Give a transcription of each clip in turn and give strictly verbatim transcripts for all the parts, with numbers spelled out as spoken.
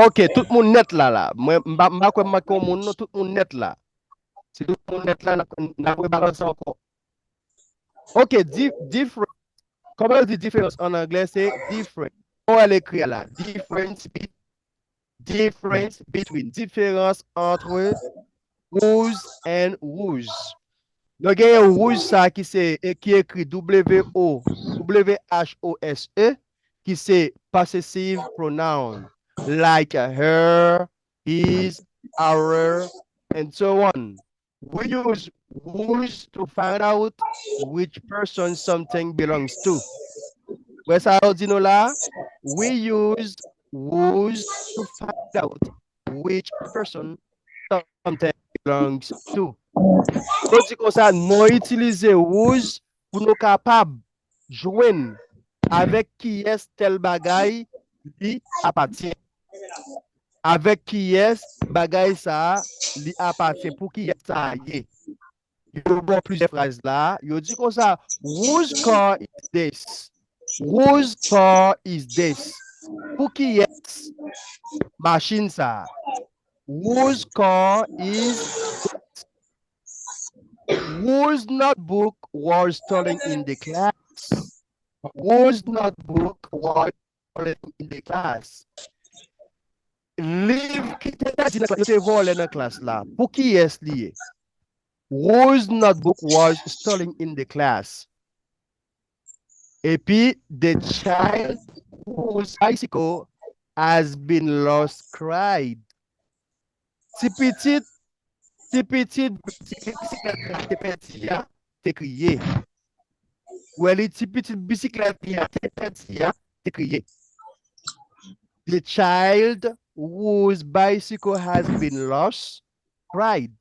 Ok, tout moun nèt la la. Mwen, m pa, m pa kwè m manke yon moun, non, tout moun nèt la. Si tout moun nèt la, n ap, n ap rebalanse ankò. Ok, di, different. Kòman yo di diferans an anglè? Se different. Kòman l ekri a la? Difference be-, difference between. Diferans antre whose and whose. Nou genyen whose sa ki se, e ki ekri W O, W H O S E, ki se possessive pronoun, like her, his, our, and so on. We use whose to find out which person something belongs to. Wè sa yo di nou la? We use whose to find out which person something belongs to. Yo di konsa, nou itilize whose pou nou kapab jwenn avèk kiyès tèl bagay li apatyen. Avèk kiyès bagay sa a li apatyen, pou kiyès sa a ye. Yo ba w plizyè fraz la, yo di konsa, whose car is this? Whose car is this? Pou kiyès machin sa a? Whose car is this? Whose notebook was stolen in the class? Whose notebook was stolen in the class? Liv ki te pèdi nan klas, yo te vòlè nan klas la. Pou kiyès li ye? Whose notebook was stolen in the class? Epi, the child whose bicycle has been lost cried. Ti pitit, ti pitit, ti pitit bisiklèt la te pèdi a, te kriye. Wè li, ti pitit bisiklèt li a te pèdi a, te kriye. The child whose bicycle has been lost cried.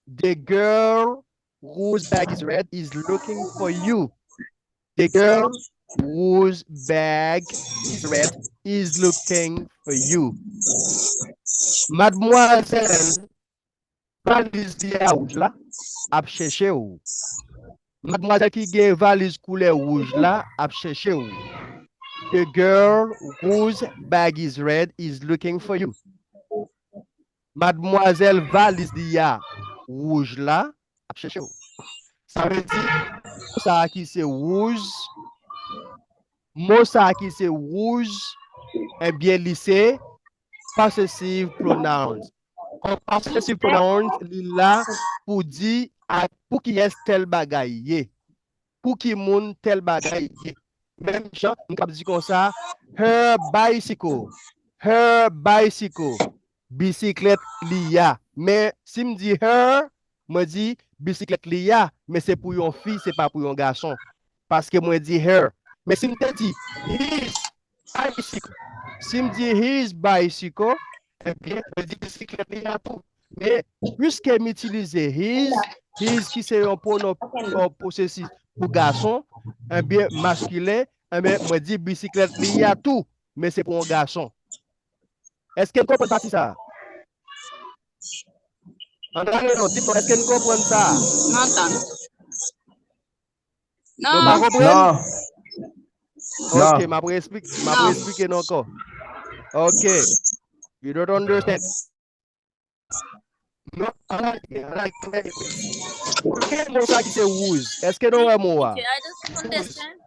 The girl whose bag is red is looking for you. The girl whose bag is red is looking for you. Madmwazèl valiz li a wouj la ap chèche w. Madmwazèl ki gen valiz koulè wouj la ap chèche w. The girl whose bag is red is looking for you. Madmwazèl valiz li a wouj la ap chèche w. Sa vle di, sa ki se whose, mo sa ki se whose, ebyen, li se possessive pronouns. An possessive pronouns, li la pou di a, pou kiyès tèl bagay ye. Pou ki moun tèl bagay ye. Menm jan, m kab di konsa, her bicycle. Her bicycle. Bisiklèt li a. Men, si m di her, mwen di bisiklèt li a, men se pou yon fi, se pa pou yon gason. Paske mwen di her. Men si m te di his bicycle, si m di his bicycle, ebyen, mwen di bisiklèt li a tou. Men, piske m itilize his, his ki se yon pwonon, yon posesis pou gason, ebyen, maskilen, ebyen, mwen di bisiklèt li a tou, men se pou yon gason. Èske n konprann pati sa a? Ann ale non, di m non, èske n konprann sa a? Non, tan. Nou pa Non. konprann? Non. Ok, Non. m ap reesplik-, m ap Non. reesplike nou ankò. Ok. You don't understand. Non, ann ale, ann ale. Ok, mo sa ki se whose. Èske nou wè mo a? Okay, I don't understand.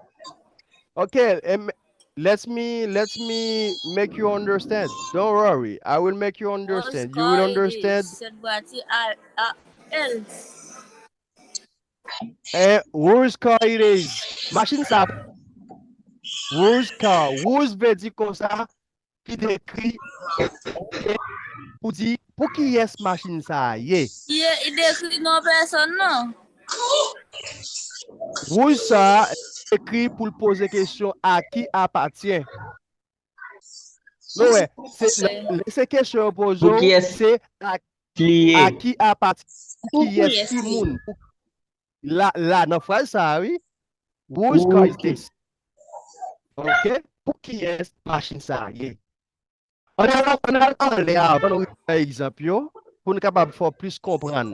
Ok, em, let me, let me make you understand. Don't worry, I will make you understand. You will understand. Whose car it is? Cette voiture à, à elle. Eh, whose car it is? Machin sa. Whose car? Whose vle di konsa, ki dekri pou di pou kiyès machin sa a ye. Ye, li dekri non pèsòn, non. Whose sa a ekri pou l poze kesyon a ki apatyen. Nou wè, se, lè se kesyon yo poze w, se a, a ki apatyen, pou kiyès, ki moun. La, la, nan fraz sa a, wi. Whose car is this? Ok? Pou kiyès machin sa a ye? Ann al, ann al anlè avan nou rive nan egzanp yo, pou nou kapab fè w plis konprann.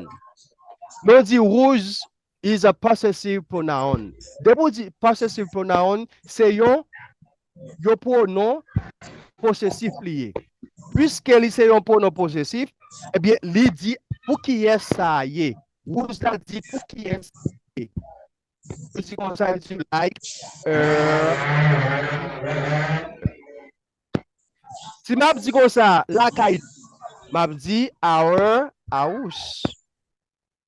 Lè w di whose is a possessive pronoun. Depi w di possessive pronoun, se yon, yon pwonon posesif li ye. Piske li se yon pwonon posesif, ebyen, li di pou kiyès sa a ye. Whose la di pou kiyès sa a ye. Yo di konsa, yo di like, euh, si m ap di konsa, lakay, m ap di our house.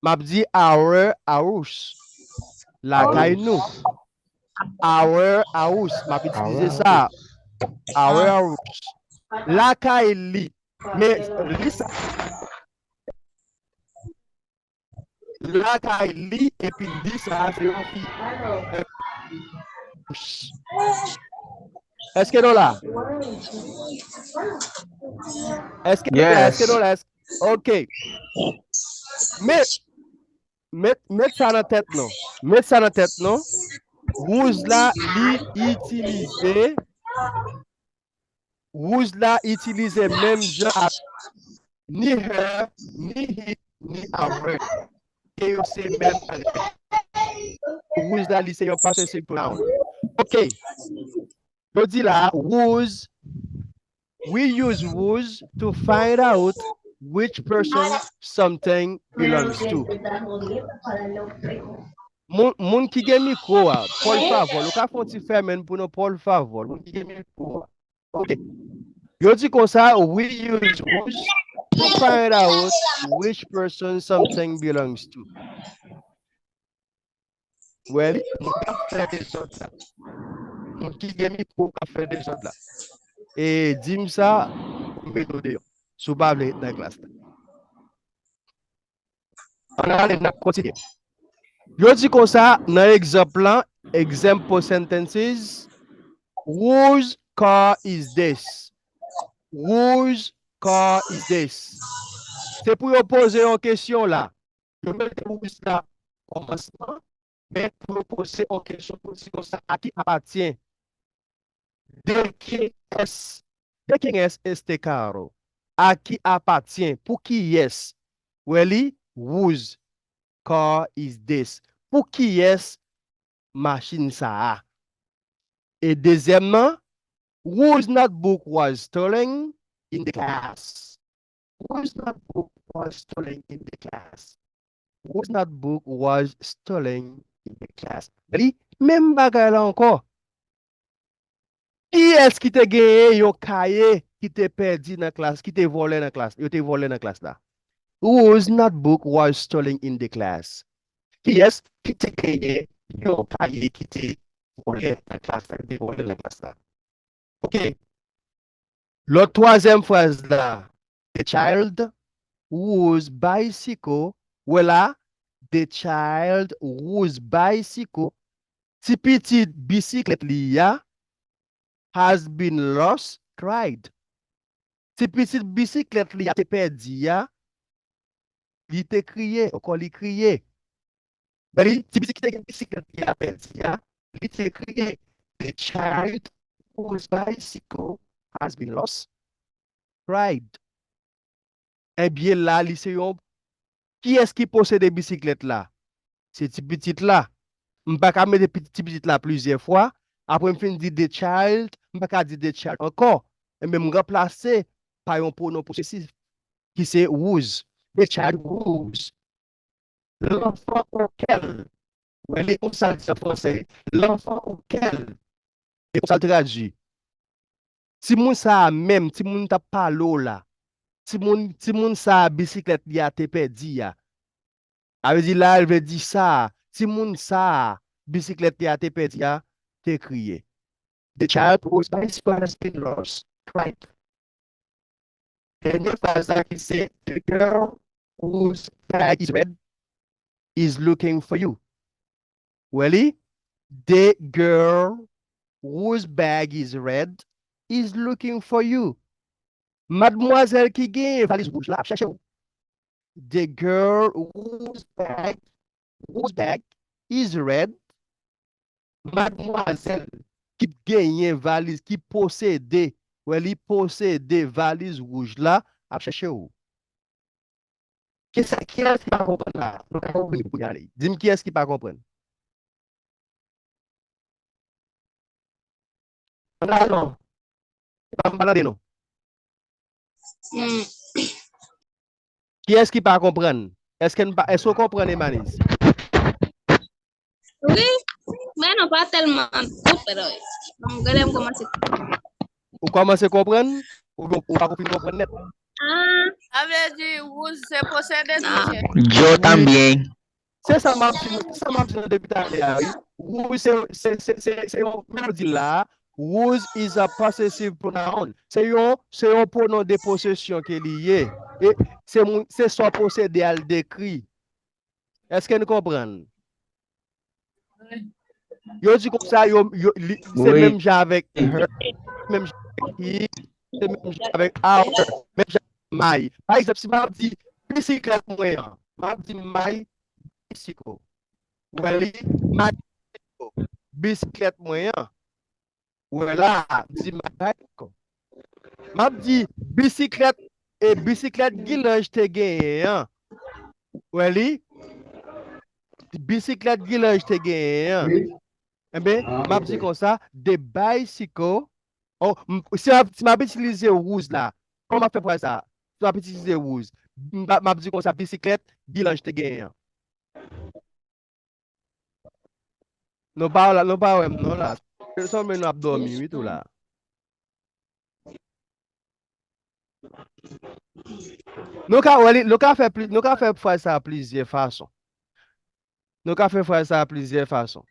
M ap di our house. Lakay nou. Our house. M ap itilize sa. Our house. Lakay li. Men, li sa. Lakay li, epi li sa, se yon fi. Èske nou la? Èske nou la? Yes. Èske nou la? Èske, ok. Met, met, met sa nan tèt nou. Met sa nan tèt nou. Whose la, li itilize. Whose la itilize menm jan ak ni her, ni his, ni our. Ke yo se menm bagay. Whose la, li se yon possessive pronoun. Ok. Yo di la, whose, we use whose to find out which person something belongs to. Moun, moun ki gen mikwo a, por favor, nou ka fè yon ti fèmen pou nou, por favor. Moun ki gen mikwo a. Ok. Yo di konsa, we use whose to find out which person something belongs to. Wè li, moun k ap fè dezòd la. Moun ki gen mikwo k ap fè dezòd la. E di m sa, m mete w deyò. Si w pa vle ret nan klas la. Ann ale, n ap kontinye. Yo di konsa, nan egzanp lan, example sentences, whose car is this? Whose car is this? Se pou yo poze yon kesyon la. Yo mete whose la kòmansman, men pou yo poze yon kesyon pou di konsa, a qui appartient? De quién es, de quién es este carro? A qui appartient? Pou kiyès? Wè li, whose car is this? Pou kiyès machin sa a? E dezyèmman, whose notebook was stolen in the class? Whose notebook was stolen in the class? Whose notebook was stolen in the class? Li, menm bagay la ankò. Kiyès ki te genyen yon kaye ki te pèdi nan klas, ki te vòlè nan klas, yo te vòlè nan klas la? Whose notebook was stolen in the class? Kiyès ki te genyen yon kaye ki te vòlè nan klas la, ki te vòlè nan klas la? Ok. Lòt twazyèm fraz la, the child whose bicycle, wè la, the child whose bicycle, ti pitit bisiklèt li a, has been lost, cried. Ti pitit bisiklèt li a te pèdi a, li te kriye, ankò li kriye. Men li, ti pitit ki te gen bisiklèt li a pèdi a, li te kriye. The child whose bicycle has been lost cried. Ebyen la, li se yon, kiyès ki posede bisiklèt la? Se ti pitit la. M pa ka mete pi-, ti pitit la plizyè fwa. Apre m fin di the child, m pa ka di the child ankò. Ebyen m ranplase pa yon pwonon posesif ki se whose. The child whose. L'enfant auquel. Wè, li konsa l di an fransè. L'enfant auquel. E konsa l tradui. Timoun sa a menm, timoun m t ap pale w la. Timoun, timoun sa a bisiklèt li a te pèdi a. A vle di la, l vle di sa a. Timoun sa a, bisiklèt li a te pèdi a, te kriye. The child whose bicycle has been lost cried. Dènye fraz la ki se, the girl whose bag is red is looking for you. Wè li, the girl whose bag is red is looking for you. Madmwazèl ki genyen valiz wouj la ap chèche w. The girl whose bag, whose bag is red. Madmwazèl ki genyen valiz, ki posede, wè li posede valiz wouj la, ap chèche w. Kisa, kiyès ki pa konprann la? Nou ka konprann pou y ale. Di m kiyès ki pa konprann. Nan non. E pa m pa tande non. Kiyès ki pa konprann? Èske n pa, èske w konprann, Emanis? Wi, men non pa tèlman tou frè. Bon, gade m kòmanse. Ou kòmanse konprann? Ou, ou pa konprann konprann nèt? Ah. Sa vle di wouz se posede Ah. mesye. Yo también. Se sa m ap di, se sa m ap di nan depi talè a, wi. Wouz se, se, se, se, se yon, men nou di la, wouz is a possessive pronoun. Se yon, se yon pwonon de posesyon ke li ye. E se moun, se sa posede a l dekri. Èske n konprann? Yo di konsa, yo, yo, li, se Wi. Menm jan avèk her, menm jan avèk he, se menm jan avèk our, menm jan avèk my. Pa egzanp, si m ap di bisiklèt mwen an, m ap di my bicycle. Ou wè li, my bicycle. Bisiklèt mwen an. Ou wè la, m di my bicycle. M ap di bisiklèt, e bisiklèt Gilanj te genyen an. Ou wè li? Bisiklèt Gilanj te genyen an. Enben, m ap di konsa, the bicycle. Oh, m- si m ap, si m ap itilize wouz la, kòman m ap fè fraz sa? Si m ap itilize wouz, m ap, m ap di konsa, bisiklèt Gilanj te genyen an. Nou pa la, nou pa wè m non la. Sanble nou ap dòmi wi tou la. Nou ka wè li, nou ka fè pli, nou ka fè fraz sa plizyè fason. Nou ka fè fraz sa plizyè fason.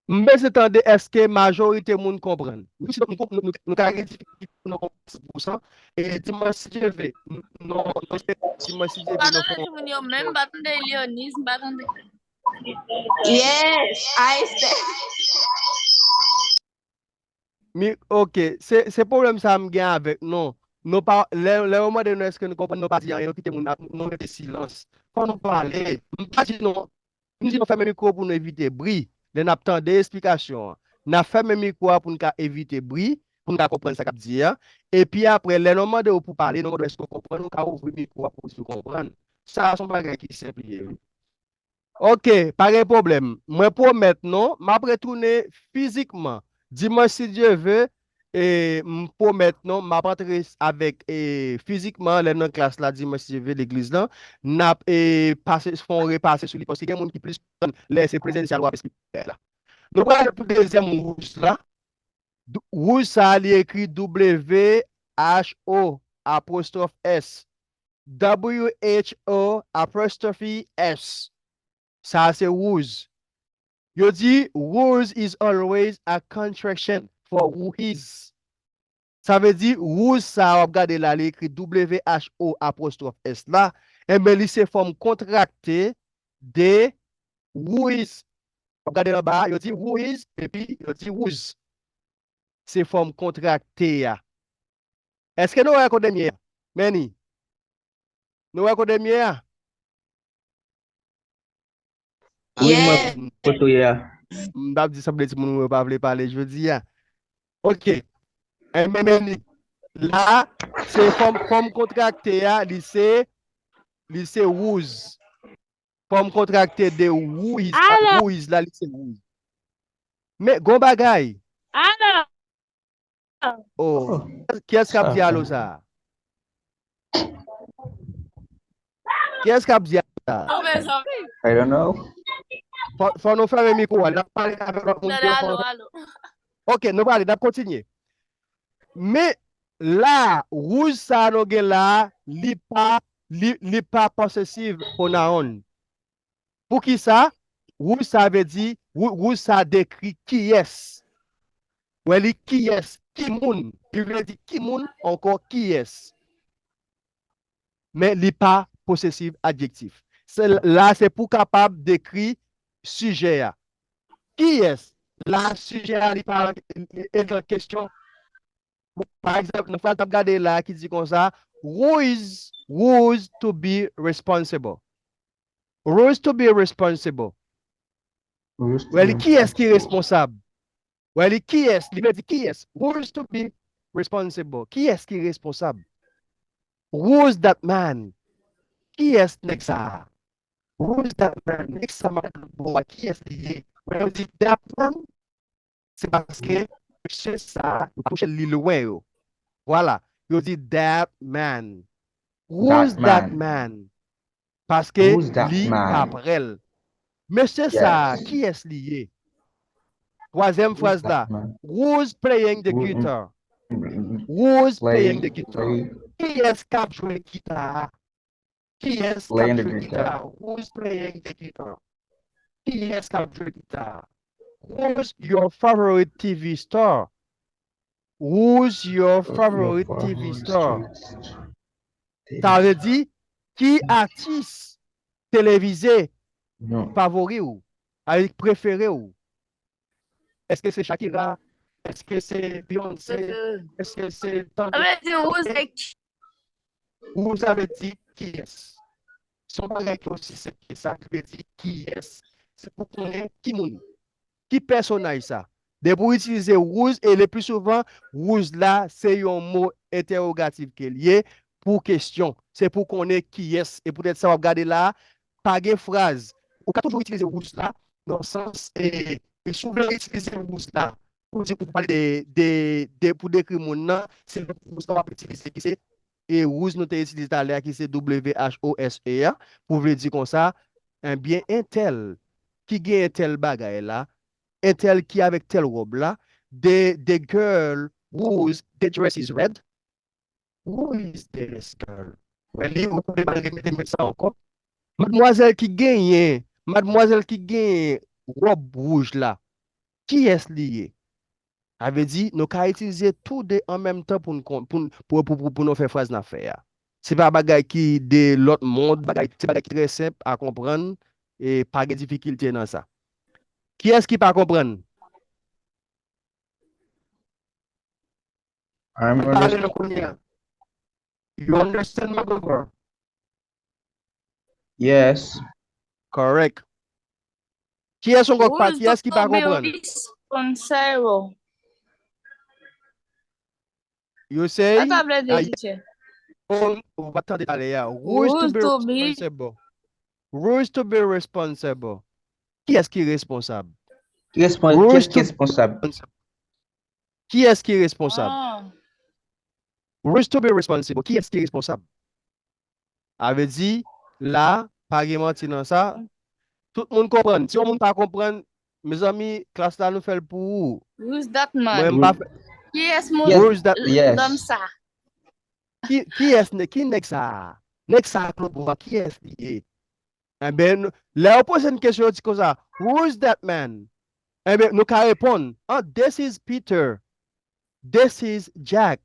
M bezwen tande èske majorite moun konprann. Menm si nou, nou, nou, nou ka gen difikilte pou nou konprann san pou san, e dimanch si Dye vle, non, non, dimanch si Dye vle, nou fè yon Timoun yo menm pa tande Lyonise, pa tande. Yes, I said. Mi, ok, se, se pwoblèm sa m gen avèk nou. Nou pa, lè, lè yo mande nou èske nou konprann, nou pa di anyen, nou kite moun ap, nou mete silans. Fò nou pale. M pa di nou, m di nou fèmen mikwo pou nou evite bri. Lè n ap tande esplikasyon an, n ap fèmen mikwo a pou n ka evite bri, pou n ka konprann sa k ap di a. Epi apre, lè nou mande w pou pale, nou mande w èske w konprann, ou ka ouvri mikwo a pou w di w konprann. Sa a se yon bagay ki senp li ye, wi. Ok, pa gen pwoblèm. Mwen pwomèt nou, m ap retounen fizikman. Dimanch, si Dye ve, e, m pwomèt nou, m ap antre avèk, e, fizikman, lè nan klas la, dimanch, si Dye ve, legliz lan, n ap, e, pase, fè yon repase sou li, paske gen moun ki plis konprann lè se prezansyèl w ap esplike la. Nou pral pou dezyèm wouz la. D- Wouz sa a, li ekri W H O apostwòf S. W H O apostrophe S. Sa a se wouz. Yo di, wouz is always a contraction for who is. Sa vle di, wouz sa a w ap gade la, li ekri W H O apostwòf S la, enben, li se fòm kontrakte de who is. W ap gade anba a, yo di who is, epi yo di wouz. Se fòm kontrakte a. Èske nou wè kote m ye a? Manny, nou wè kote m ye a? Wi, mwen Yes. kote w ye a. M t ap di sanble timoun mwen yo pa vle pale jodi a. Ok. Enben, Manny, la, se fòm, fòm kontrakte a, li se, li se wouz. Fòm kontrakte de who is, Alo. Who is la, li se wouz. Men, gon bagay. Alo. Oh, kiyès k ap di alo sa a? Kiyès k ap di alo sa a? Move zanmi. I don't know. Fò, fò nou fèmen mikwo a. N ap pale avèk lòt moun Tande yo, alo, fò- alo. Ok, nou pale, n ap kontinye. Men la, wouz sa a nou gen la, li pa, li, li pa possessive pronoun. Poukisa? Wouz sa vle di, wou- wouz sa dekri kiyès. Wè li kiyès, ki moun. Li vle di ki moun, ankò kiyès. Men li pa posesif adjektif. Se, la, se pou kapab dekri sijè a. Kiyès? La, sijè a, li pa antre nan kesyon. Pa egzanp, nan fraz n ap gade la ki di konsa, who is, who is to be responsible? Who is to be responsible? Wè li, kiyès ki responsab? Wè li, kiyès? Li vle di kiyès? Who is to be responsible? Kiyès ki responsab? Who's that man? Kiyès nèg sa a? Who's that man? Nèg sa madanm bo a, kiyès li ye? Wè yo di that man, se paske mesye sa, yo pa chèche li lwen yo. Vwala, yo di that man. Who's that man? Paske li pa prè l. Mesye sa a, kiyès li ye? Twazyèm fraz la, who's playing the guitar? Who's playing the guitar? Kiyès k ap jwe gita a? Kiyès k ap jwe gita a? Who's playing the guitar? Kiyès k ap jwe gita a? Who's your favorite T V star? Who's your favorite T V star? Sa vle di, ki atis televize favori w, avèk prefere w? Èske se Shakira? Èske se Beyoncé? Èske se Thundercat? Who's sa vle di kiyès. Se yon bagay ki osi senp ke sa, ki vle di kiyès. Se pou konnen ki moun, ki pèsonaj sa. Depi w itilize who's, e le pli souvan, who's la, se yon mo entèwogatif ke l ye pou kesyon. Se pou konnen kiyès. E poutèt sa, w ap gade la, pa gen fraz. Ou ka toujou itilize who's la nan sans, e, e si w vle itilize who's la pou di, pou pale de, de, de, pou dekri moun nan, se who's la w ap itilize ki se, e who's nou te itilize talè a ki se W H O S E a, pou vle di konsa, ebyen, entèl ki gen entèl bagay la, entèl ki avèk tèl wòb la, the, the girl whose the dress is red, who is this girl? Wè li, ou tande m al repete m sa ankò. Madmwazèl ki genyen, madmwazèl ki genyen wòb wouj la, kiyès li ye? Sa vle di, nou ka itilize tou de an menm tan pou n kon-, pou n, pou, pou, pou, pou nou fè fraz n ap fè a. Se pa bagay ki de lòt mond, bagay, se bagay ki trè senp a konprann, e pa gen difikilte nan sa. Kiyès ki pa konprann? I'm gonna... Pale non kounye a. You understand, Magogor? Yes. Correct. Kiyès yon gòk pa, kiyès ki pa konprann? Who's to be responsible? You say, sa sa vle di, teacher? Ou pa tande talè a. Who's to be responsible? Who's to be responsible? Kiyès ki responsab? Respon-, kiyès ki responsab? Kiyès ki responsab? Ah. Who's to be responsible? Kiyès ki responsab? Sa vle di, la, pa gen manti nan sa. Tout moun konprann. Si yon moun pa konprann, mezanmi, klas la nou fè l pou ou. Who's that man? Mwen, m pa fè... Kiyès moun, who's that, nonm sa? Ki, kiyès nè-, ki nèg sa a? Nèg sa a, Claude Bois, kiyès li ye? Enben, nou, lè yo poze n kesyon, yo di konsa, "Who's that man?" Enben, nou ka reponn, "Ah, this is Peter. This is Jack."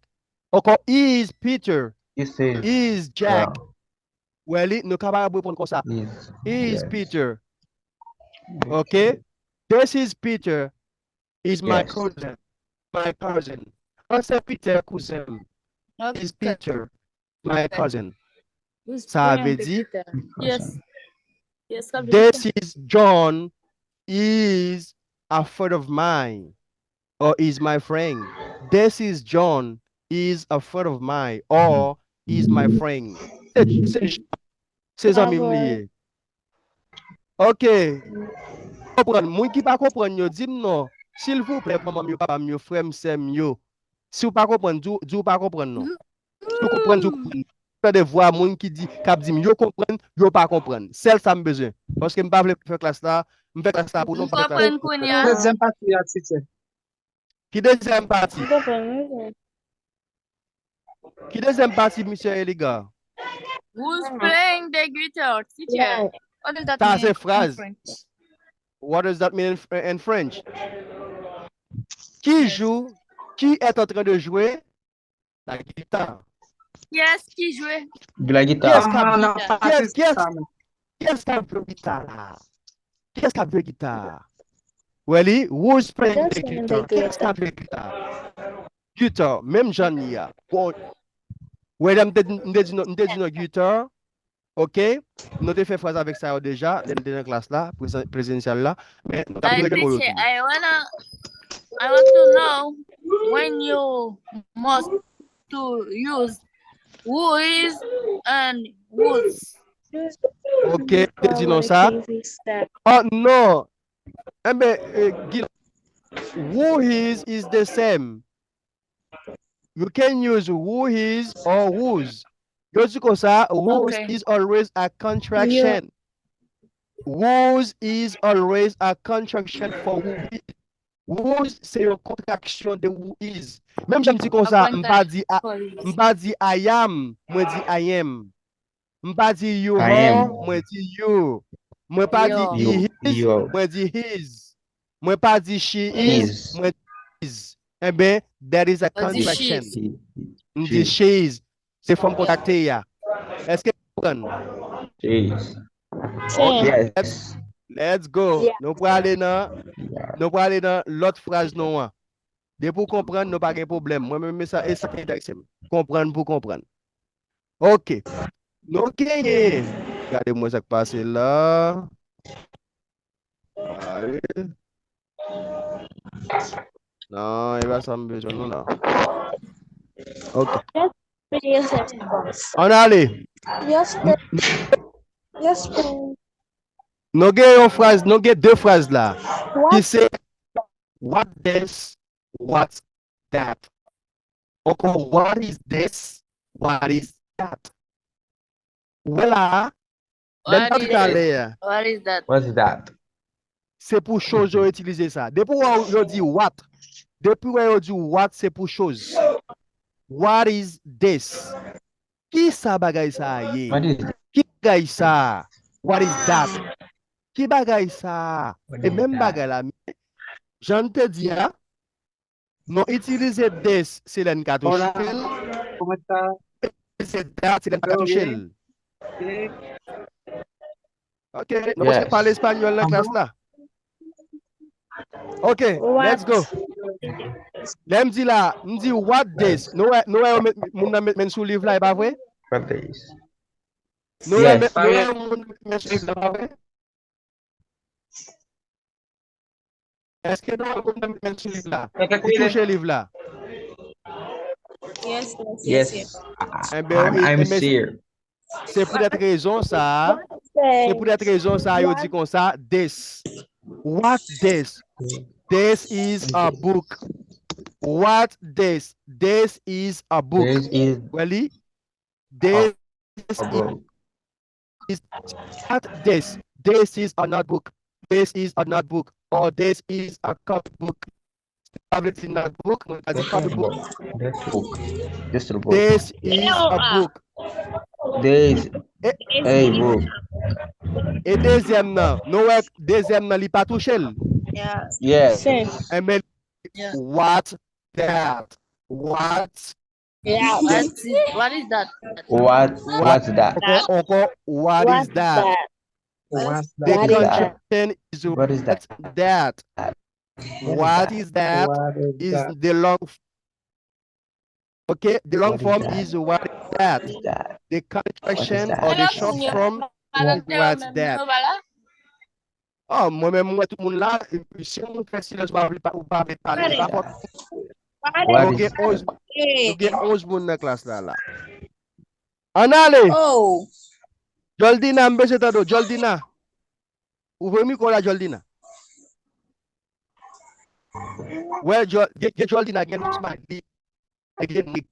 Ankò, "Is Peter. Is Jack." Wè li, nou kapab reponn konsa, "Is Peter." Ok? "This is Peter. Is my cousin." My cousin. An, se Peter, kouzen m. Is Peter, my cousin. Sa vle di, "This is John, is a friend of mine, or is my friend. This is John, is a friend of mine, or is my friend." Se, se, se zanmi m li ye. Ok. Konprann. Moun ki pa konprann yo, di m non. Silvouplè, manman m yo, papa m yo, frè m, sè m yo. Si w pa konprann, di w, di w pa konprann non. Si w konprann, di w konprann. Tande vwa moun ki di, k ap di m yo konprann, yo pa konprann. Sèl sa m bezwen. Paske m pa vle fè klas la, m fè klas la pou nou, m pa fè klas la. Dezyèm pati a, teacher. Ki dezyèm pati? Ki dezyèm pati, misye Eliga? Who's playing the guitar, teacher? What does that mean in French? Sa se fraz. What does that mean in, in French? Qui joue, qui est en train de jouer la guitare? Kiyès ki jwe? De la guitare. Kiyès k ap, kiyès, kiyès, kiyès k ap jwe gita la? Kiyès k ap jwe gita? Wè li, who's playing the guitar? Kiyès k ap jwe gita? Guitar, menm jan li a. Bon, wè la, m te, m te di nou, m te di nou guitar, ok? Nou te fè fraz avèk sa yo deja, lè n te nan klas la, prezan-, prezensyal la, men nou t ap rele mo yo tou. I wanna, I want to know when you must to use who is and whose. Ok, te di nou sa. Oh, non. Enben, eh, Gil-, Who his is the same. You can use who his or whose. Yo di konsa, whose Okay. is always a contraction. Whose is always a contraction for who is. Whose se yon kontraksyon de who is. Menm jan m di konsa, m pa di a- m pa di I am, mwen di I am. M pa di you I am. are, mwen di you. Mwen pa di Your. he You, his, your. Mwen di his. Mwen pa di she is, Is. Mwen di his. Enben, that is a Mwen di contraction. she's. She, M di she, she's. Se fòm kontakte a. Èske w konprann? She's. Same. Yes. Let's go. Yeah. Nou prale nan, Yeah. nou prale nan lòt fraz nou an. Depi w konprann, nou pa gen pwoblèm. Mwen menm, e sa, e sa ki enterese m. Konprann pou konprann. Ok. Nou genyen. Gade mwen sa k pase la. Aye. Non, e pa sa m bezwen non la. Ok. Ann ale. Yes, please. Yes, please. Nou gen yon fraz, nou gen de fraz la. Ki What? Se what this, what's that. Ankò, what is this, what is that. Wè la, lè m t ap di talè a, What is that? What's that? Se pou choz yo itilize sa. Depi wè yo di what, depi wè yo di what, se pou choz. What is this? Ki sa bagay sa a ye? What is that? Ki bagay sa a? What is that? Ki bagay sa a? E menm bagay la, men jan n te di a, nou itilize this, se lè n ka touche l. Itilize that, se lè n pa ka touche l. Ok, nou pa pale espanyòl nan klas la. Ok, let's go. Lè m di la, m di what this. Nou wè, nou wè yo met, moun nan met men sou liv la, e pa vre? What this? Nou wè, Yes. met, nou wè moun nan met men sou liv la, pa vre? Èske nou wè moun nan met men sou liv la? Ou touche liv la? Yes, yes, yes, Yes. yes. Enben, I'm, e- I'm enben, se- here. Se poutèt rezon sa a, se poutèt rezon sa a, yo di konsa, this. What this? This is a book. What this? This is a book. This is Wè li? This a is, book. Is not this. This is a notebook. This is a notebook. Or this is a copybook. Sa vle di notebook, mwen ka di copybook. This book. This book. This is a book. This a book. E dezyèm nan, nou wè dezyèm nan li pa touche l. Yeah. Yes. Same. Enben, Yeah. What that? What Yeah. What is, what is that? What, what's that? Ankò, ankò, what is that? What's The that? What is that? Contraction is What is that? What that? What is that? What is Is that? the long, okay, the long What is form that? Is what is that? What is that? The What is contraction that? or the short form is what's that? Oh, mwen menm, mwen, tout moun la, si yon moun fè silans, ou pa vle pa, ou pa vle pale, se pa fòt. What Nou is gen onz, Hey. nou gen onz moun nan klas la, la. Ann ale! Oh. Joldina, m bezwen tande w. Joldina. Ouvri mikwo la, Joldina. Wè, Jol-, gen, gen Joldina, gen Lousma, li, gen Nick.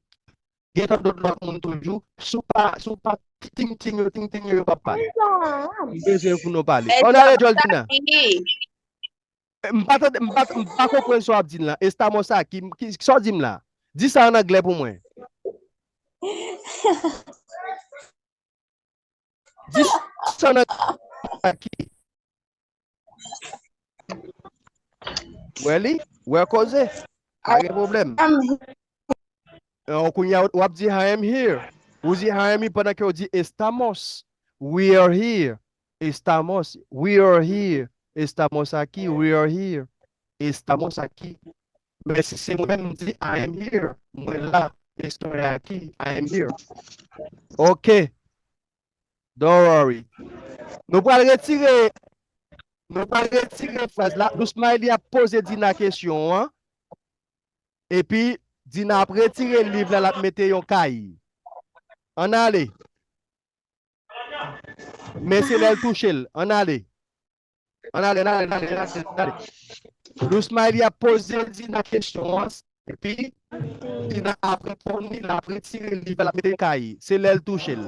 Gen tann dòt lòt moun toujou. Si w pa, si w pa ting ting yo, ting ting yo, yo p ap pale. M bezwen pou nou pale. Ann ale, Joldina. M pa tande, m pa, m pa konprann sa w ap di m la. Estamos aquí. Ki, sa w di m la? Di sa an anglè pou mwen. Di sa an anglè. Wè li? Wè koze? Pa gen pwoblèm. Kounye a, w ap di, I am here. Ou di, I am here pandan ke w di, estamos. We are here. Estamos. We are here. Estamos aquí. We are here. Estamos aquí. Men si se mwen menm, m di, I am here. Mwen la. Estoy aquí. I am here. Ok. Don't worry. Nou pral retire, nou pral retire fraz la. Lousma, li ap poze Dina kesyon an. Epi, Dina ap retire liv la, l ap mete yon kay. Ann ale. Men se lè l touche l. Ann ale. Ann ale, ann ale, ann ale, ann ale, ann ale. Lou Smiley ap poze Dina kesyon an, epi Dina ap reponn li, l ap retire liv la, l ap mete l kay. Se lè l touche l.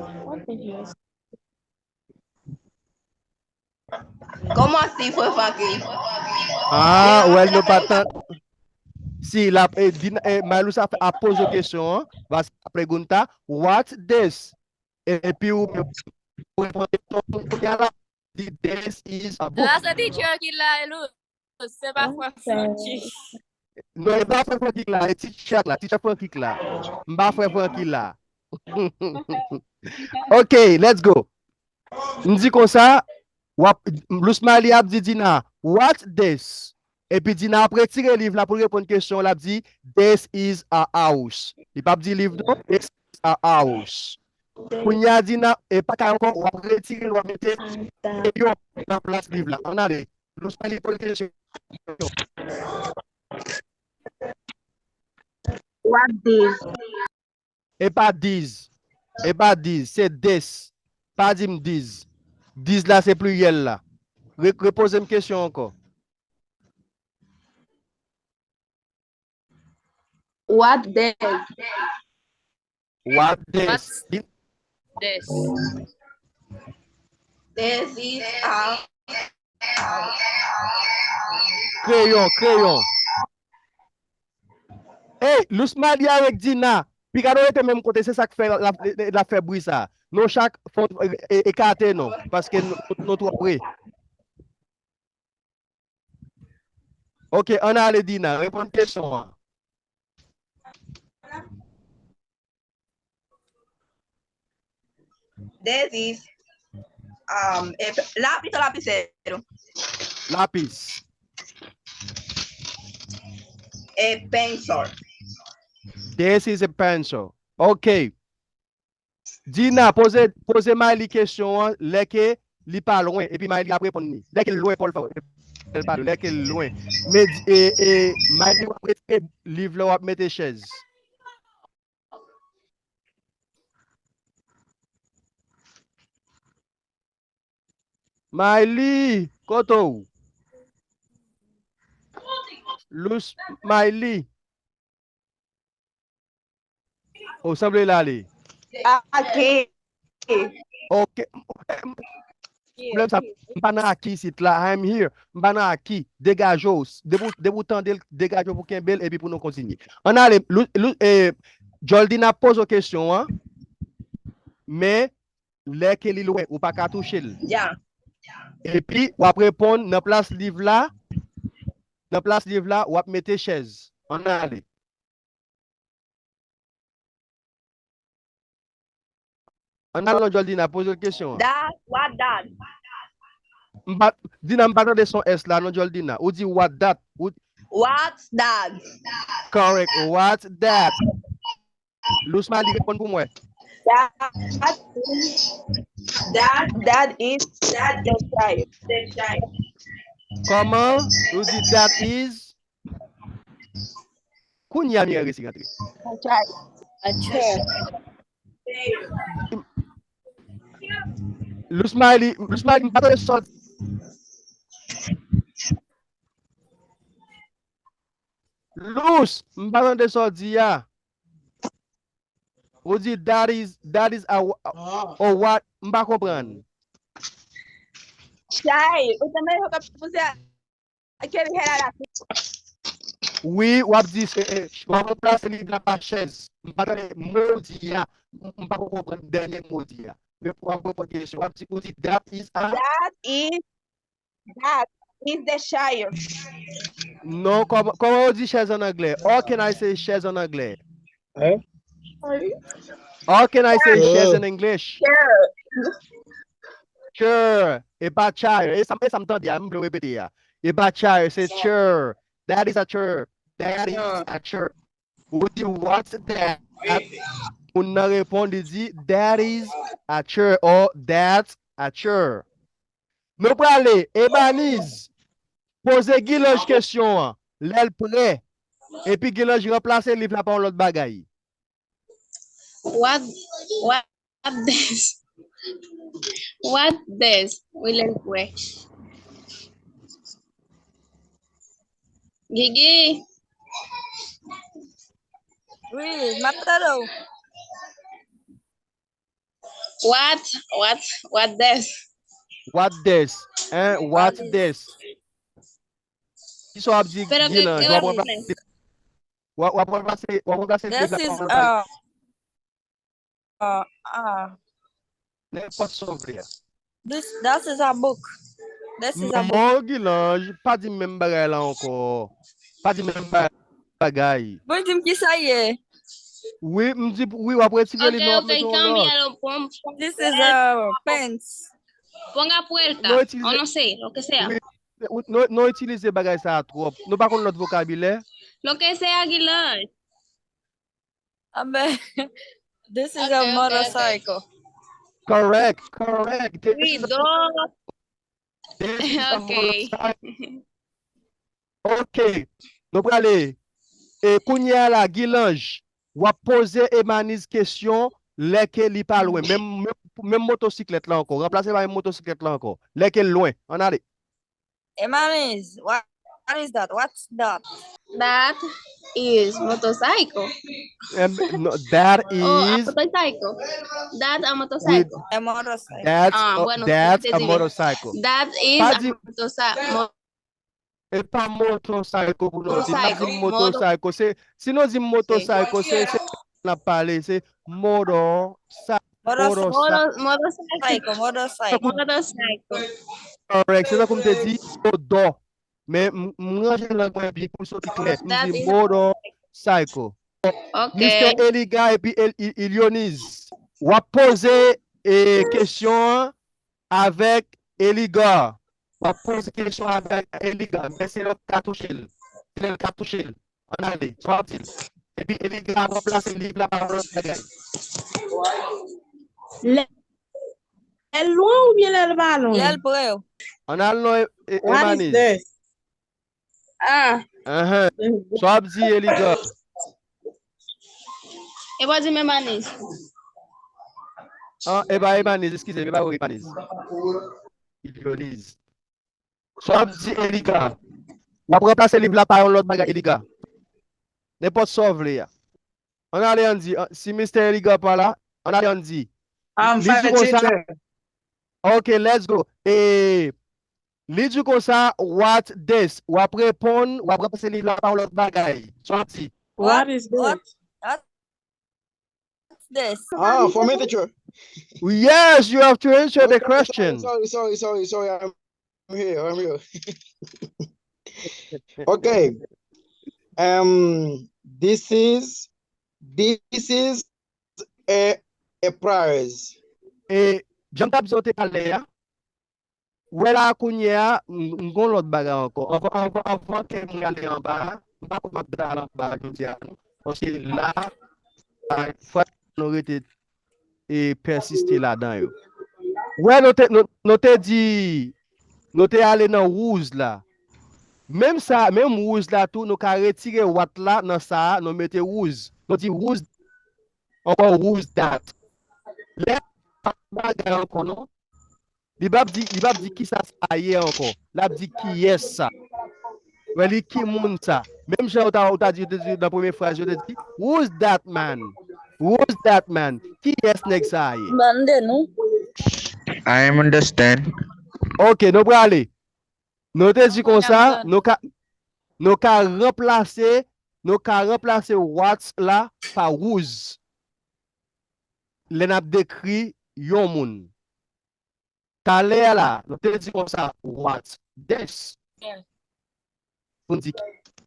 Kòman si, frè Franky? Ah, well, nou pa tan. Si, la, eh, Dina, eh, Maylou sa ap poze kesyon an, va sa pregunta, what this? Epi ou menm, ou reponn kesyon kounye a la, di this is a book. La se teacher ki la, Lou. Se pa frè Franky. Non, e pa frè Franky la, e teacher la, teacher Franky la. M pa frè Franky la. Ok, let's go. M di konsa, w ap, Lou Smiley ap di Dina, what this? Epi Dina ap retire liv la pou l reponn kesyon, l ap di, this is a house. Li p ap di liv non, this is a house. Kounye a Dina, e pa kay ankò, w ap retire l, w ap mete yon nan plas liv la. Ann ale. Lou Smiley poze kesyon. What this? E pa these. E pa these. Se this. Pa di m these. These la se pliryèl la. Re, repoze m kesyon ankò. What this? What this? This. This is a Kreyon, kreyon. Hey, Lou Smiley avèk Dina. Piga nou rete menm kote, se sa k fè l ap fè bri sa. Nou chak fon e, e, ekate nou, paske nou, nou twò pre. Ok, ann ale Dina, reponn kesyon an. This is um, a lapis ou lapicero? Lapis. A pencil. This is a pencil. Ok. Dina, poze, poze Mayli kesyon an, lè ke li pa lwen, epi Mayli ap reponn li. Lè ke l lwen, fò l fè, fè l pa lwen, lè ke l lwen. Men, e, e, Mayli w ap retire liv la, w ap mete chèz. Mayli, kote w? Lous Mayli. O, sanble l ale. Aki. Ok. Pwoblèm sa, m pa nan aki isit la. I'm here. M pa nan aki. Degaje w. Depi w, depi w tande l, degaje w pou kenbe l epi pou nou kontinye. Ann ale, Lou, Lou, eh, Jòldina ap poze w kesyon an. Men, lè ke li lwen, ou pa ka touche l. Ya. Epi, w ap reponn nan plas liv la. Nan plas liv la, w ap mete chèz. Ann ale. Ann ale non, Jòldina, poze l kesyon an. That, what that? M pa, Dina, m pa tande son S la, non, Jòldina. Ou di what that. Ou, What's that? Correct. What's that? Lous Mayli, reponn pou mwen. That, that, that is the child. The child. Kòman? Ou di that is. Kounye a Mireille resi rantre. The child. A chair. Lous Mayli, Lous Mayli, m pa tande sa w di. Lous, m pa tande sa w di a. Ou di that is, that is a, a, a what? M pa konprann. Child. Ou te mande yo ka poze a quelle est la fille? Wi, w ap di, eh, eh, w ap ranplase liv la pa chèz. M pa tande mo w di a. M pa konprann dènye mo w di a. Men w ap reponn kesyon. W ap di, ou di, that is a. That is, that is the chair. Non, kòman, kòman yo di chèz an anglè? How can I say chèz an anglè? Hein? How can I say Oh. chèz in English? Chair. Chair. E pa chair. E sa, e sa m tande a, m vle repete a. E pa chair, se chair. That is a chair. That is a chair. Ou di, what's that? Moun nan reponn, li di, that is a chair or that's a chair. Nou prale, Ebaniz, poze Gilanj kesyon an, lè l prè. Epi Gilanj ranplase liv la pa yon lòt bagay. What, what this? What this? Wi, lè l prè. Gigi. Wi, m ap tande w. What? What? What this? What this? Hein? What this? Kisa w ap di, Gilanj? W ap ranplase, w ap ranplase, w ap ranplase. This is, uh, uh, uh, Nenpòt sa w vle a. This, that is a book. This is a book. Manman Gilanj, pa di m menm bagay la ankò. Pa di m menm bagay. Mwen di m ki sa ye. Wi, m di, wi, w ap retire li, non, w ap mete yon lòt. This is a pants. Ponga puerta. O no sé, lo que sea. Nou itilize bagay sa a twòp. Nou pa konn lòt vokabilè. Lo que sea, Gilanj. Amen. This is a motorcycle. Correct, correct. Wi, do. This is a motorcycle. Ok. Nou prale. E kounye a la, Gilanj, w ap poze Emaniz kesyon lè ke li pa lwen. Menm, menm, menm motosiklèt la ankò. Ranplase pa menm motosiklèt la ankò. Lè ke l lwen. Ann ale. Emaniz, what, what is that? What's that? That is motorcycle. Em, no, that Oh, a is motorcycle. That a motorcycle. A motorcycle. That's Ah, a, bueno, that's te a digo. Motorcycle. That is Pa a di- motorcycle. E pa motorcycle pou nou di. N ap di Motorcycle. Motorcycle. Se, si nou di motorcycle, se, se n ap pale. Se motor, sa, Motor- motor, sa. Motorcycle. Motorcycle, motorcycle. Motorcycle. Correct. Se tankou m te di, motor. Men m, m ranje lang mwen byen pou l soti klè. M That di is- motorcycle. Ok. Mister Eliga epi El, I- Ilioniz. W ap poze e, kesyon an avèk Eliga. W ap poze kesyon avèk Eliga. Men se lòt ka touche l. Se lè l ka touche l. Ann ale. Sa w ap di l. Epi Eliga ap ranplase liv la pa yon lòt bagay. Lè lè l lwen oubyen lè l pa lwen? Lè l pre w. Ann al non e, e, What is Emaniz. This? Ah, Ahan. Sa w ap di Eliga. e pa di menm Emaniz. An, e pa Emaniz, eskize m, e pa Emaniz. Ilioniz. Sa w ap di Eliga. W ap ranplase liv la pa yon lòt bagay, Eliga. Nenpòt sa w vle a. Ann ale, ann di, an, si Mister Eliga pa la, ann ale, ann di. I'm Li di fine, konsa, teacher. Ok, let's go. E, li di konsa, what this? W ap reponn, w ap ranplase liv la pa yon lòt bagay. Sa w ap di. What is this? What's this? Ah, for me, teacher. Yes, you have to answer the Okay, question. Sorry, sorry, sorry, sorry. I'm here. I'm here. Okay. Um, this is this is a a prize. E jan m t ap di w te talè a, wè la kounye a, m m gon lòt bagay ankò. Anvan, anvan, anvan ke m ale anba a, m pa kwè m ap dwe al anba a jodi a non. Paske la, fwa nou rete e pèsiste ladan yo. Wè, nou te, nou, nou te di, nou te ale nan wouz la. Menm sa, menm wouz la tou, nou ka retire what la nan sa a, nou mete wouz. Nou di wouz, ankò wouz dat. Lè bagay ankò non. Li p ap di, li p ap di kisa sa ye ankò. L ap di kiyès sa. Wè li ki moun sa. Menm jan ou ta, ou ta di, di, di nan premye fraz yo te di, who's that man? Who's that man? Kiyès nèg sa ye? Mande nou. I am understand. Ok, nou prale. Nou te di konsa, nou ka, nou ka ranplase, nou ka ranplase what's la pa who's. Lè n ap dekri yon moun. Talè a la, nou te di konsa, what's this? Yeah. Pou n di,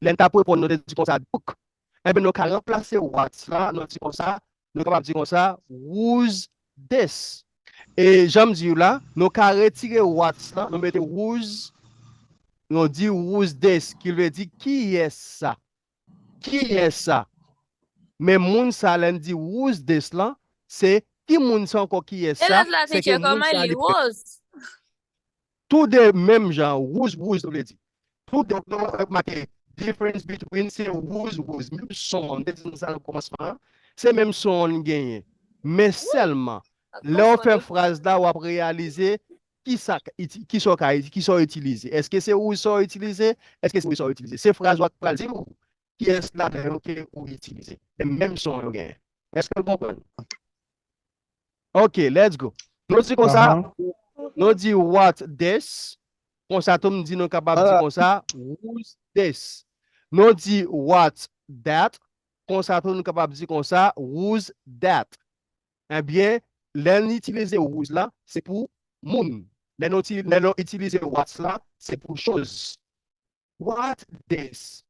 lè n t ap reponn, nou te di konsa, book. Enben, nou ka ranplase what's la, nou di konsa, nou kapab di konsa, who's this? E jan m di w la, nou ka retire what's la, nou mete who's, nou di who's this, ki vle di kiyès sa? Kiyès sa? Men moun sa, lè n di who's this lan, se ki moun sa ankò kiyès sa? E lòt la, Se ke teacher, moun kòman sa li li woz? Tou de menm jan, who's, who's, nou vle di. Tou de, nou remake, difference between se who's, who's. Menm son, m te di nou sa nan kòmansman an, se menm son an n genyen. Men sèlman, lè w fè fraz la, w ap reyalize kisa, kisa w ka, kisa w itilize? Èske se whose sa w itilize? Èske se whose sa w itilize? Se fraz w ap pral di m kiyès ladan yo ke ou itilize. E menm son yo genyen. Èske w konprann? Ok, let's go. Nou di konsa, nou di what this. Konsa tou m di nou kapab di konsa, whose this. Nou di what that. Konsa tou nou kapab di konsa, whose that. Ebyen, lè n itilize whose la, se pou moun. Lè nou, lè nou itilize what la, se pou choz. What this?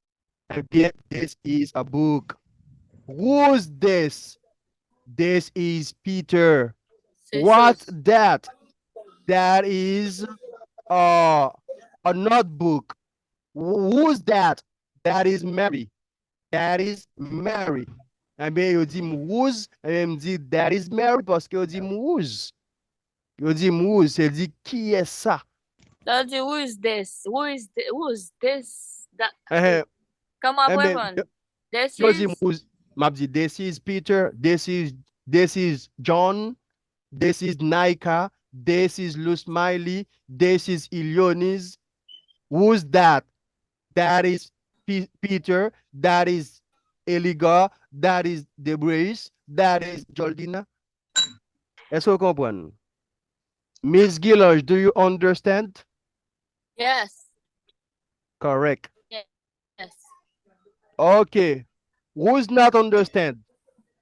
Ebyen, this is a book. Who's this? This is Peter. What's that? That is uh, a notebook. Who's that? That is Mary. That is Mary. Ebyen, yo di m whose, ebyen, m di that is Mary paske yo di m whose. Yo di m whose, se di kiyès sa? Lè w di who is this? Who is this? Who is this? That, Ehe. Kòman w ap Ebyen, reponn? yo- This yo di m is whose, m ap di this is Peter, this is this is John, this is Nika, this is Lusmiley, this is Ilionis. Who's that? That is P- Peter, that is Eligar, that is Debreus, that is Jordina. Èske w konprann? Miss Gilloge, do you understand? Yes. Correct. Yes. Okay. Who's not understand?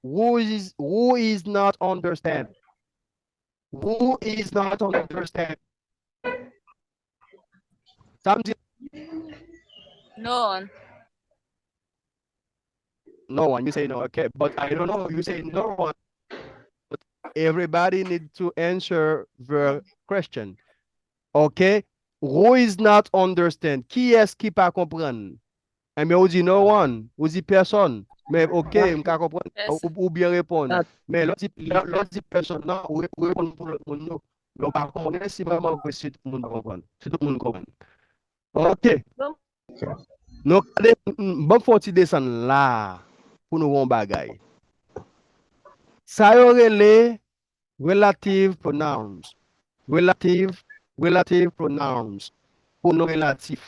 Who is who is not understand? Who is not understand? Sa m di No one. No one. You say no. Okay. But I don't know. You say no one. But everybody need to answer the question. Okay. Who is not understand? Kiyès ki pa konprann? Ebyen, ou di no one. Ou di pèsòn. Men, okay, m ka konprann. Ou, ou byen reponn. Men, lè w di, lè, lè w di pèsòn nan, ou, ou reponn pou lòt moun yo. Men ou pa konnen si vrèman vre si tout moun pa konprann. Si tout moun konprann. Ok. Nou gade, m, m, ban m fè yon ti desann la pou nou wè yon bagay. Sa yo rele relative pronouns. Relative, relative pronouns. Pwonon relatif.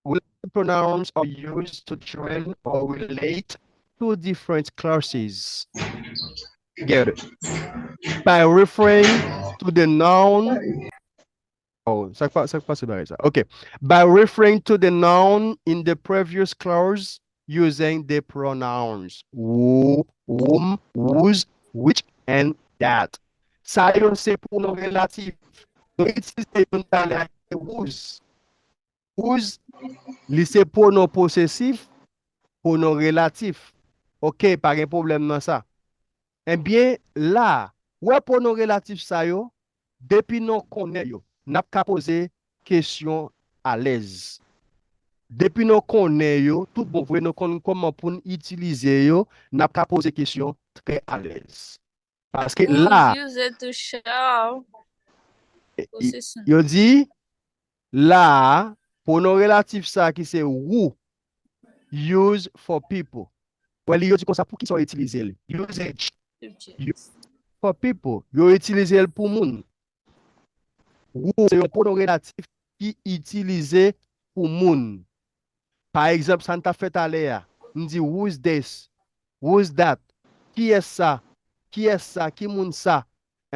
Relative pronouns are used to train or relate two different clauses together by referring to the noun. Oh, sa k pa, sa k pase bagay sa. Ok. By referring to the noun in the previous clause using the pronouns who, whom, whose, which, and that. Sa yo se pwonon relatif. Nou itilize youn talè a ki se whose. Whose, li se pwonon posesif, pwonon relatif. Ok, pa gen pwoblèm nan sa. Ebyen, la, ou wè pwonon relatif sa yo, depi nou konnen yo, n ap ka poze kesyon alèz. Depi nou konnen yo, tout bon vre, nou konn kòman pou n itilize yo, n ap ka poze kesyon trè alèz. Paske la, Whose use to show e, i- posesyon. yo di, la, pwonon relatif sa ki se who, use for people. Wè, li yo di konsa, pou ki sa w itilize l? Usage Subject. for people. Yo itilize l pou moun. Who se yon pwonon relatif ki itilize pou moun. Pa egzanp, sa n t ap fè talè a, m di, who's this? Who's that? Kiyès sa? Kiyès sa? Ki moun sa?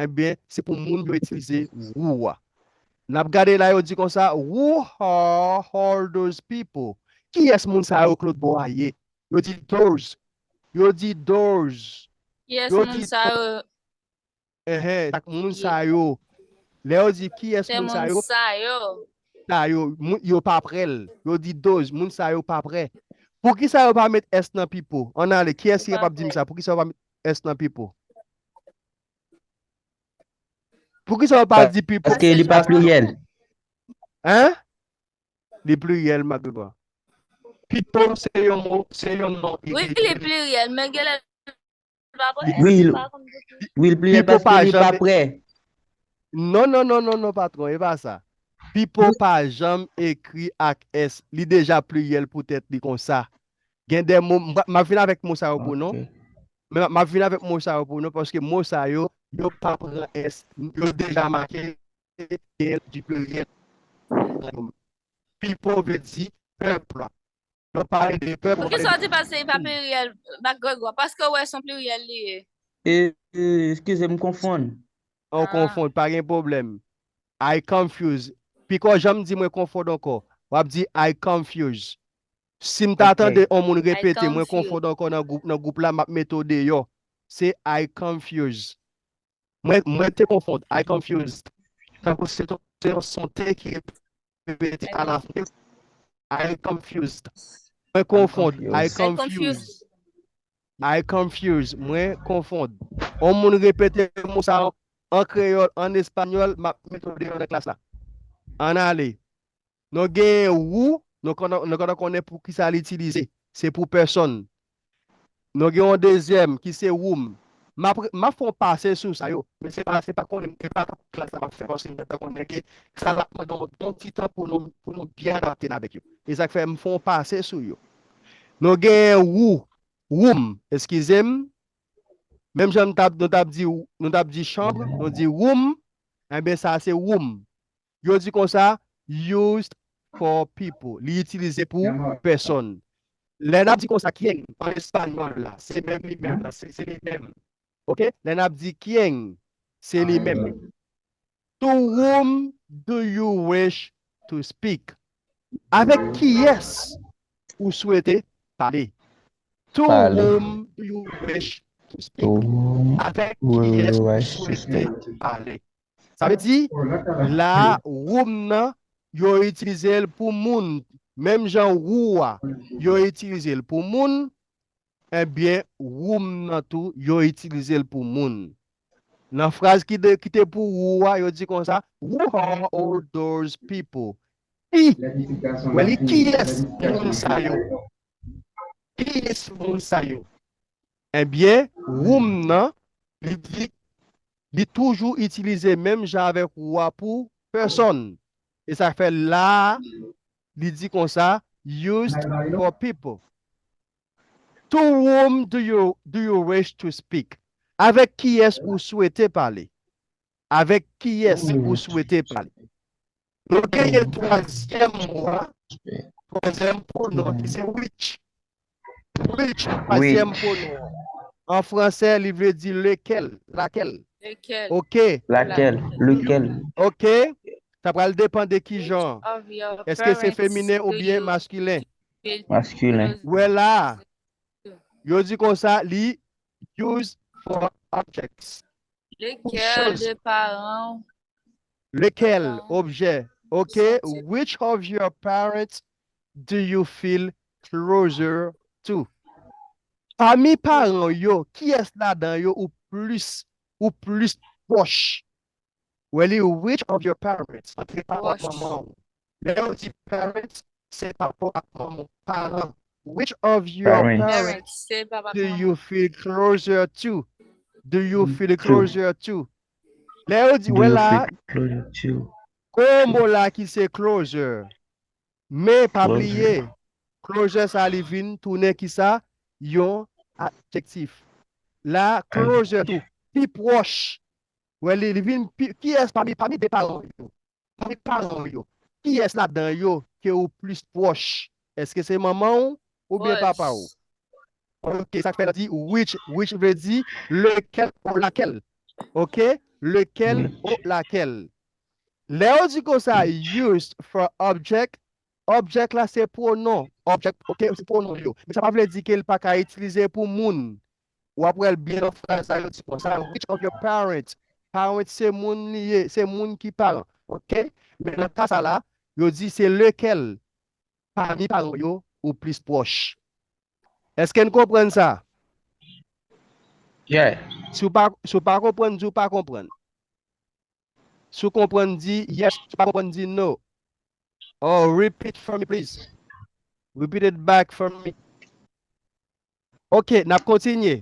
Ebyen, se pou moun yo itilize who a. N ap gade la, yo di konsa, who are all those people? Kiyès moun sa yo, Claude Bois, ye? Yo di those. Yo di those. Kiyès Yo moun di sa yo? Enhen, sa k moun Ye. Sa yo. Lè yo di kiyès Se moun sa moun yo, sa yo. Sa yo, moun, yo pa prè l. Yo di those, moun sa yo pa prè. Pou ki sa yo pa met S nan people? Ann ale, kiyès ki Yo pa kapab di m prè. Sa? Pou ki sa yo pa met S nan people? Pou ki sa yo pa di people? Paske li pa pliryèl. Hein? Li pliryèl, malgre. People se yon mo, se yon non Wi, iregilyè. Li pliryèl, men genlè li pa prè. Wi, Èske li- pa konn pou ki- Wi, l pliryèl People paske pa li pa janm prè. Non, non, non, non, non, patwon, e pa sa. People pa janm ekri ak S. Li deja pliryèl pou tèt li konsa. Gen de mo, m pa- m ap vin avèk mo sa yo pou nou. Ok. Men m ap vin avèk mo sa yo pou nou, paske mo sa yo, yo pa pran S, yo deja make, gen di pliryèl. People vle di pèp la. Lè w pale de pèp, ou pale de. Poukisa w di pa se pa pliryèl, Mak Gregwa? Paske w wè se yon pliryèl li ye. E, e, eskize m, konfonn. Ou konfonn, pa gen pwoblèm. I confuse. Piko janm di mwen konfonn ankò. W ap di I confuse. Si m ta tande yon moun repete, mwen konfonn ankò nan gwoup, nan gwoup la, m ap mete w deyò. Se I confuse. Mwen, mwen te konfonn. I confuse. Tankou se ton, se yon son T ki repete a la fen. I confused. Mwen konfonn. I confuse. I confuse. Mwen konfonn. Yon moun repete mo sa an kreyòl, an espanyòl, m ap mete w deyò nan klas la. Ann ale. Nou genyen ou, nou konn, nou konn konnen pou ki sa li itilize. Se pou pèsòn. Nou gen yon dezyèm ki se woum. M ap, m ap fè yon pase sou sa yo. Men se pa, se pa konnen, se pa klas la m ap fè paske m gentan konnen ke sa l ap mande yon bon ti tan pou nou, pou nou byen adapte n avèk yo. E sa k fè m fè yon pase sou yo. Nou genyen wou, woum, eskize m. Menm jan nou t ap, nou t ap di, nou t ap di chanm, nou di woum, enben sa se woum. Yo di konsa, used for people. Li itilize pou pèsòn. Lè n ap di konsa, quién, an espanyòl la, se menm li menm la, se, se li menm. Oke? Lè n ap di quién, se li menm. To whom do you wish to speak? Avèk kiyès ou swete pale? To whom do you wish to speak? Avèk kiyès ou swete pale? Sa vle di, la, whom nan, yo itilize l pou moun. Menm jan wou a, yo itilize l pou moun, ebyen, whom nan tou, yo itilize l pou moun. Nan fraz ki de, ki te pou wou a, yo di konsa, who are all those people? Ki? Wè li, kiyès moun sa yo? Kiyès moun sa yo? Ebyen, whom nan, li di, li toujou itilize menm jan avèk wou a pou pèsòn. E sa fè la, li di konsa, used for people. To whom do you, do you wish to speak? Avèk kiyès ou swete pale? Avèk kiyès ou swete pale? Nou genyen twazyèm mo a, twazyèm pwonon ki se which. Which, twazyèm pwonon an. An fransè, li vle di lequel, laquelle. Lequel. Oke. Laquelle, lequel. Oke. Sa pral depann de ki jan. Èske se feminen oubyen maskilen? Maskilen. Wè la, yo di konsa, li used for objects. Lequel de paran w? Lequel, objè. Ok. Which of your parents do you feel closer to? Pami paran w yo, kiyès ladan yo ou plis, ou plis pwòch? Wè li, which of your parents? Antre papa ak manman w. Lè yo di parents, se papa ak manman w, paran. Which of your parents do you feel closer to? Do you feel closer to? Lè yo di, wè la, gwo mo la ki se closer. Men pa bliye, closer sa li vin tounen kisa? Yon adjektif. La, closer to, pi pwòch. Wè li, li vin pi, kiyès pami, pami de paran w yo? Pami paran w yo, kiyès ladan yo ke ou plis pwòch? Èske se manman w oubyen papa w? Ok, sa k fè l di which, which vle di lequel ou laquelle. Ok? Lequel ou laquelle. Lè yo di konsa, used for object, object la se pwonon. Object, ok, se pwonon yo. Men sa pa vle di ke l pa ka itilize pou moun. W ap wè l byen nan fraz la, yo di konsa, which of your parents? Parent se moun li ye, se moun ki paran. Ok? Men nan ka sa la, yo di se lequel pami paran w yo ou plis pwòch. Èske n konprann sa? Yeah. Si w pa, si w pa konprann, di w pa konprann. Si w konprann, di yes. Si w pa konprann, di no. Oh, repeat for me, please. Repeat it back for me. Ok, n ap kontinye.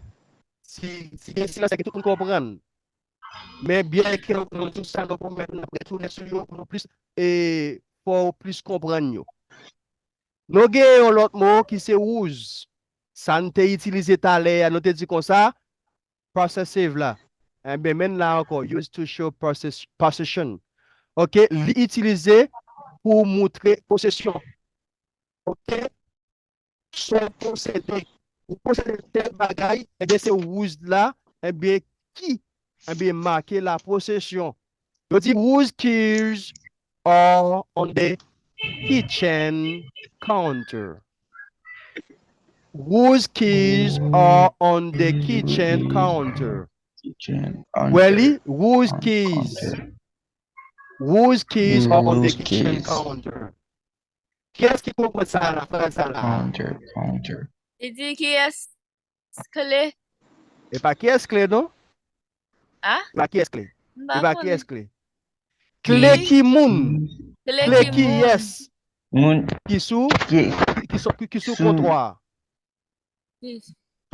Si, si gen silans, se ke tout moun konprann. Men byen ke nou, nou di sa, nou pwomèt n ap retounen sou yo pou nou plis, e, fè w plis konprann yo. Nou gen yon lòt mo ki se whose. Sa n te itilize talè a, nou te di konsa, possessive la. Enben, menm la ankò, used to show possess- possession. Ok, li itilize pou moutre posesyon. Ok? Son posede. Ou posede tèl bagay, ebyen se whose la, ebyen ki, ebyen make la posesyon. Yo di whose keys are on the kitchen counter. Whose keys are on the kitchen counter. Kitchen counter. Wèl li, whose keys? Whose keys are on the kitchen counter? Kiyès ki konprann sa la, fraz sa la? Counter, counter. Li di kiyès kle? E pa kiyès kle, non? A? E pa kiyès kle? E pa kiyès kle? Kle ki moun? Kle kiyès? Moun ki sou, ki, ki sou, ki, ki sou kontwa a.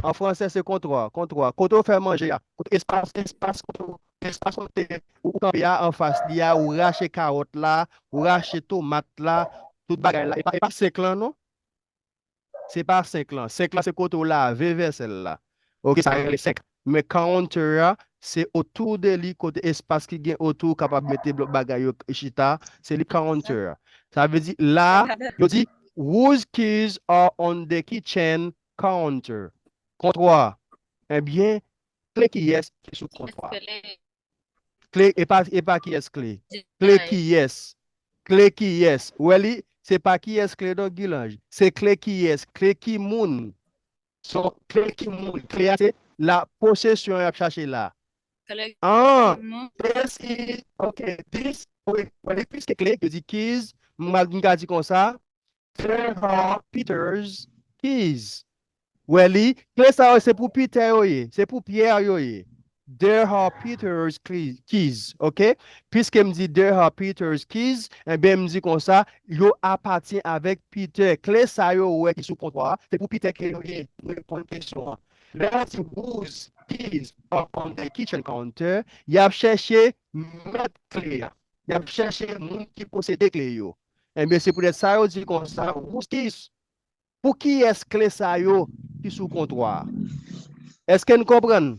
An fransè, se kontwa, kontwa. Kote w fè manje a. Kote espas, espas, kote w, espas kote ou kanpe a, anfas li a, ou rache kawòt la, ou rache tomat la, tout bagay la. E pa, e pa senk lan, non. Se pa senk lan. Senk lan, se kote w lave vèsèl la. Ok, sa rele senk. Men counter a, se otou de li, kote espas ki gen otou, ou kapab mete lòt bagay yo chita. Se li counter a. Sa vle di, la, yo di, whose keys are on the kitchen counter. Kontwa. Ebyen, kle kiyès ki sou kontwa? Kle, e pa, e pa kiyès kle? Kle kiyès? Kle kiyès? Ou wè li, se pa kiyès kle non, Gilanj. Se kle kiyès? Kle ki moun? Se kle ki moun? Kle a se la posesyon y ap chache la. An, this is, ok, this, wi, wè li, piske kle, yo di keys, m ka di konsa, there are Peter's keys. Wè li, kle sa yo se pou Peter yo ye, se pou Pierre yo ye. There are Peter's cle- keys, ok? Piske m di there are Peter's keys, enben m di konsa, yo apatyen avèk Peter. Kle sa yo wè ki sou kontwa a, se pou Peter ke yo ye. Nou reponn kesyon an. Lè yo di whose keys are on the kitchen counter, y ap chèche mèt kle a. Y ap chèche moun ki posede kle yo. Enben, se poutèt sa yo di konsa, whose keys? Pou kiyès kle sa yo ki sou kontwa a? Èske n konprann?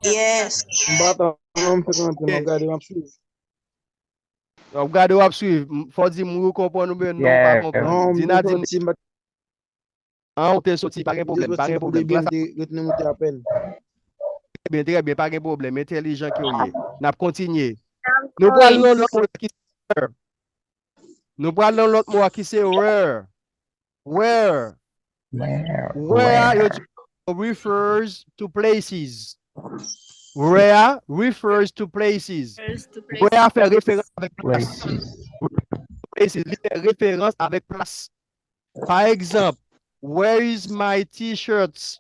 Yes. M pa ta, non, m fèk rantre, m ap gade, m ap swiv. W ap gade, w ap swiv. M- Fò w di m wi w konprann oubyen non, w pa konprann. Non, m Dina di m sòti, m pa An, ou te soti, pa gen pwoblèm, pa gen pwoblèm. Klas la. Retounen moute apèn. Trè byen, trè byen, pa gen pwoblèm. Entèlijan ke w ye. N ap kontinye. Nou pral nan lòt mo ki se where. Nou pral nan lòt mo a ki se where. Where. Where. Where, yo di, refers to places. Where refers to places. Where fè referans avèk plas. Places. Li fè referans avèk plas. Pa egzanp, where is my t-shirt?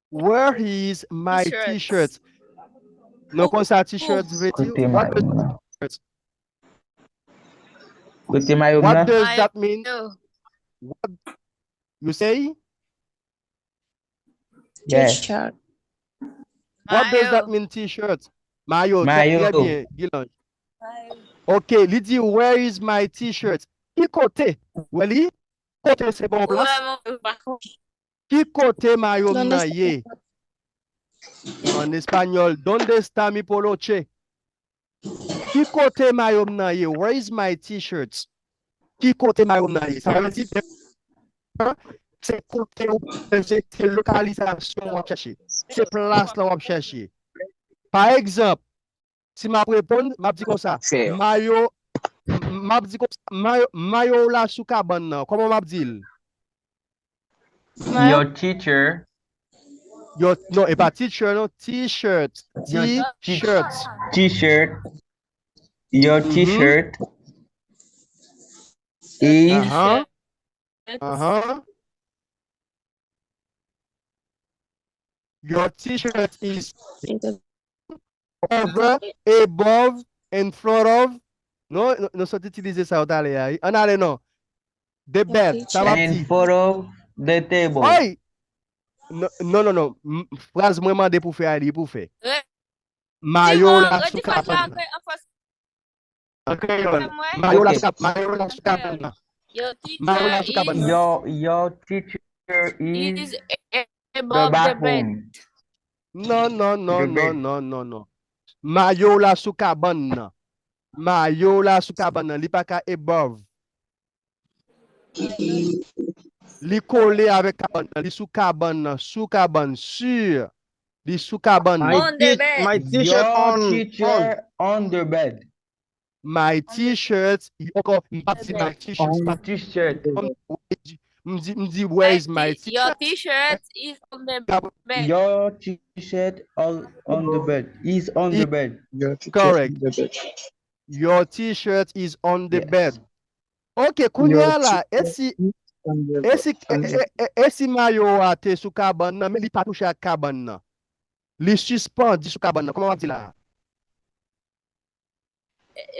Where is my t-shirt? Nou konn sa t-shirt vle di? Kote mayo m nan? Kote mayo m nan? What does that mean? What you say? T-shirt. What does that mean, t-shirt? Mayo, trè byen, Gilanj. Ok, li di, where is my t-shirt? Ki kote? Wè li? Kote se pa yon plas? Ki kote mayo m nan ye? An espanyòl, ¿dónde está mi poloche? Ki kote mayo m nan ye? Where is my t-shirt? Ki kote mayo m nan ye? Sa vle di, se kote ou, se, se lokalizasyon w ap chèche. Se plas la w ap chèche. Pa egzanp, si m ap reponn, m ap di konsa, mayo, m ap di konsa, mayo, mayo w la sou kabann nan. Kòman m ap di l? Your teacher. Your, non, e pa teacher, non. T-shirt. T-shirt. T-shirt. Your t-shirt is. Uh-huh. Uh-huh. Your t-shirt is over, above, in front of. Non, nou, nou sot itilize sa yo talè a, wi. Ann ale non. The bed, sa m ap di. In front of the table. Oy! Non, non, non, non. M- Fraz mwen mande pou fè a, li pou fè. Mayo la sou kabann nan. An kreyòl. Mayo la sou kab- mayo la sou kabann nan. Your Mayo la teacher sou kabann nan. is, Your your teacher is is the above the bed. bathroom. Non, non, non, The non, bed. non, non, non. Mayo la sou kabann nan. Mayo la sou kabann nan. Li pa ka above. Li kole avèk kabann nan. Li sou kabann nan. Sou kabann. Sur. Li sou kabann My, nan. On the teach, bed. My t-shirt Your on, on. teacher on the bed. My t-shirt. Ankò, m pa di my t-shirt. My t-shirt. M di, m di, where is my Your t-shirt? T-shirt is on the bed. Your t-shirt all on the bed. Is on the bed. Your t-shirt Correct. On the bed. Your t-shirt is on the Yes. bed. Ok, kounye a la, e si, On the e si, e, on the e, e, e si mayo a te sou kabann nan, men li pa touche ak kabann nan. Li sispandi sou kabann nan. Kòman w ap di la?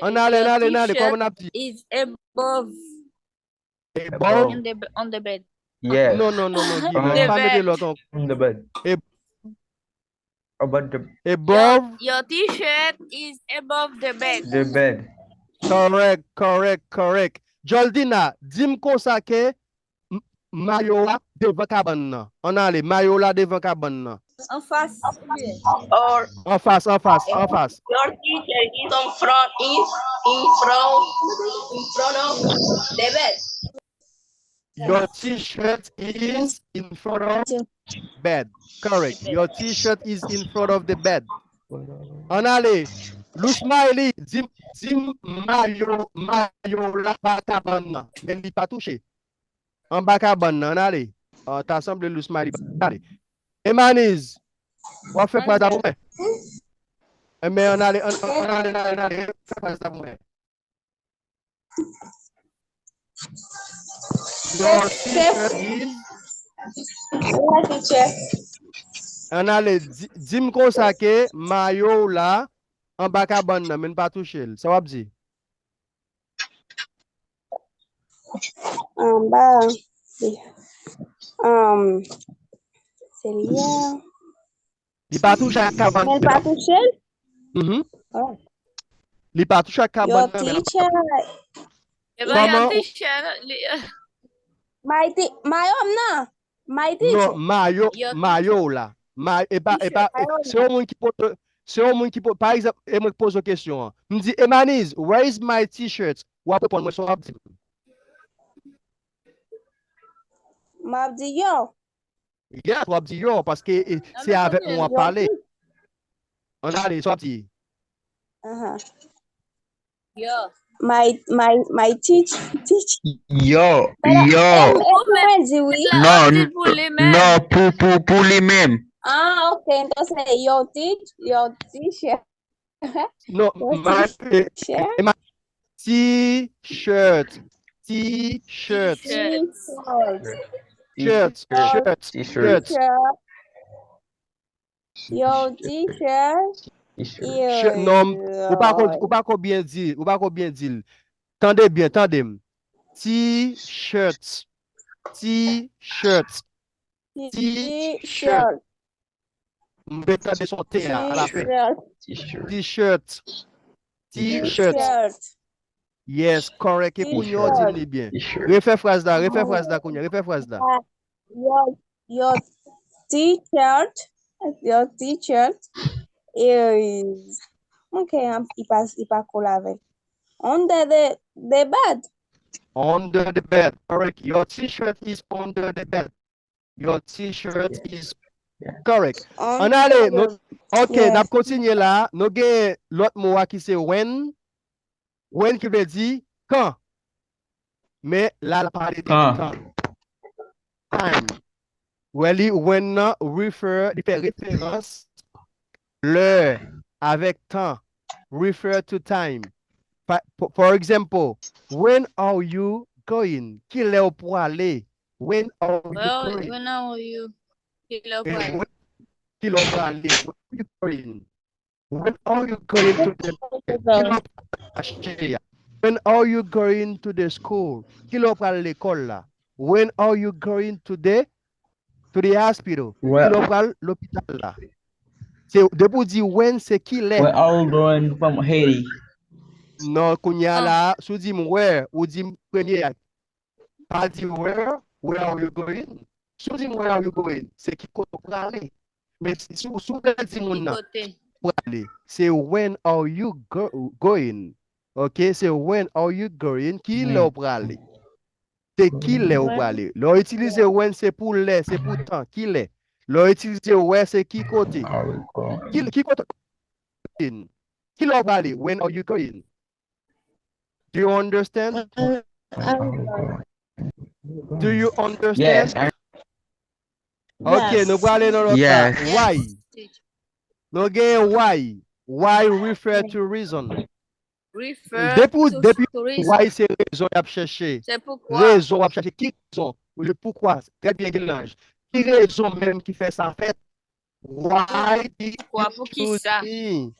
Ann ale, ann ale, ann ale, kòman n ap di? Is above. Above? On the, on the bed. Yes. Non, non, non, non, Guy, On non, the pa mete bed. Lòt ankò. On the bed. Ab- About the Above? Your T-shirt is above the bed. The bed. Correct, correct, correct. Jordina, di m konsa ke m- mayo a devan kabann nan. Ann ale, mayo la devan kabann nan. An fas. Or An fas, an fas, an fas. your T-shirt is in front is in front in front of the bed. Your t-shirt is in front of bed. Correct. Your t-shirt is in front of the bed. Ann ale. Lousmaili, di m, di m mayo, mayo la anba kabann nan. Men li pa touche. Anba kabann nan, ann ale. Ah, ta sanble Lousmaili pa ale. Emaniz, w ap fè fraz la pou mwen? Enben, ann ale, ann ann ale, ann ale, ann ale, fè fraz la pou mwen. Your t-shirt is Yeah, teacher. Ann ale, di, di m konsa ke mayo w la anba kabann nan, men n pa touche l. Sa w ap di? Anba. Um, se li a. Li pa touche ak kabann Men l pa nan. Touche l? Mhm. Oh. Li pa touche ak Yo, kabann nan, men teacher. E ba yo Kòman? Teacher, li, Mighty, Mayom nan. Mighty. Non, mayo, Yo, mayo w la. Ma, e pa, e pa, Mayo w se yon moun ki pote, se yon moun ki pote, pa egzanp, e mwen ki poze w kesyon an. M di, Emaniz, where is my t-shirt? W ap reponn mwen, sa w ap di m. M ap di yo. Yes, w ap di yo, paske e, se avèk mwen w ap pale. Ann ale, sa w ap di. Aha. Yo. My, my, my teach, teach. Yo, Pero, yo. em, em, mwen di wi. Non, Di pou li menm. Non, pou, pou, pou li menm. Ah, ok. Entonces, yo teach, yo teacher. Non, Yo my, e, teacher. e, my t-shirt. T-shirt. T-shirt. Teacher. Shirt, shirt, T-shirt. shirt. Yo, teacher. T-shirt. Yo, Shirt, non, ou pa ko, ou pa ko byen di, ou pa ko byen di l. Tande byen, tande m. T-shirt. T-shirt. T-shirt. T-shirt. M vle tande son T a alafen. T-shirt. T-shirt. T-shirt. T-shirt. Yes, correct. E kounye a w di m li byen. T-shirt. Refè fraz la, refè fraz la kounye a, refè fraz la. Yo, yo, t-shirt. Yo, t-shirt is, ok, am- li pa, li pa cool avèk. Under the, the bed. Under the bed. Correct. Your t-shirt is under the bed. Your t-shirt is Yeah. correct. Under Ann ale, the nou, ok, Yeah. N ap kontinye la. Nou gen lòt mo a ki se when. When ki vle di kan. Men la, l ap pale de Kan. tan. Time. Wè li, when nan refer, li fè referans lè avèk tan. Refer to time. Pa, for, for example, when are you going? Kilè w prale? When are you Well, going? When are you? Kilè w Eh, prale? when- Kilè w prale? When are you going? When are you going to the market? Kilè w pral achte a? When are you going to the school? Kilè w pral lekòl la? When are you going to the, to the hospital? Where, Kilè w pral lopital la? Se, depi w di when, se kilè. Where are you going from Haiti? Non, kounye a la, si w di m where, ou di m premye a. Pa di where, where are you going? Si w di m where are you going, se ki kote w prale. Men si, si, w- si w vle di moun nan prale, se when are you go- going? Ok, se when are you going? Ki lè w prale? Se ki lè w prale? Lè w itilize when, se pou lè, se pou tan. Ki lè? Lè w itilize where, se ki kote? Ki, ki kote? Ki lè w prale? When are you going? Do you understand? Do you understand? Ok, nou prale nan lòt la. Why? Nou gen why. Why refer to reason. Depi, depi why se rezon y ap chèche. Rezon w ap chèche. Ki rezon? Le pourquoi. Trè byen, Guy-Lange. Ki rezon menm ki fè sa fèt? Why did you choose me?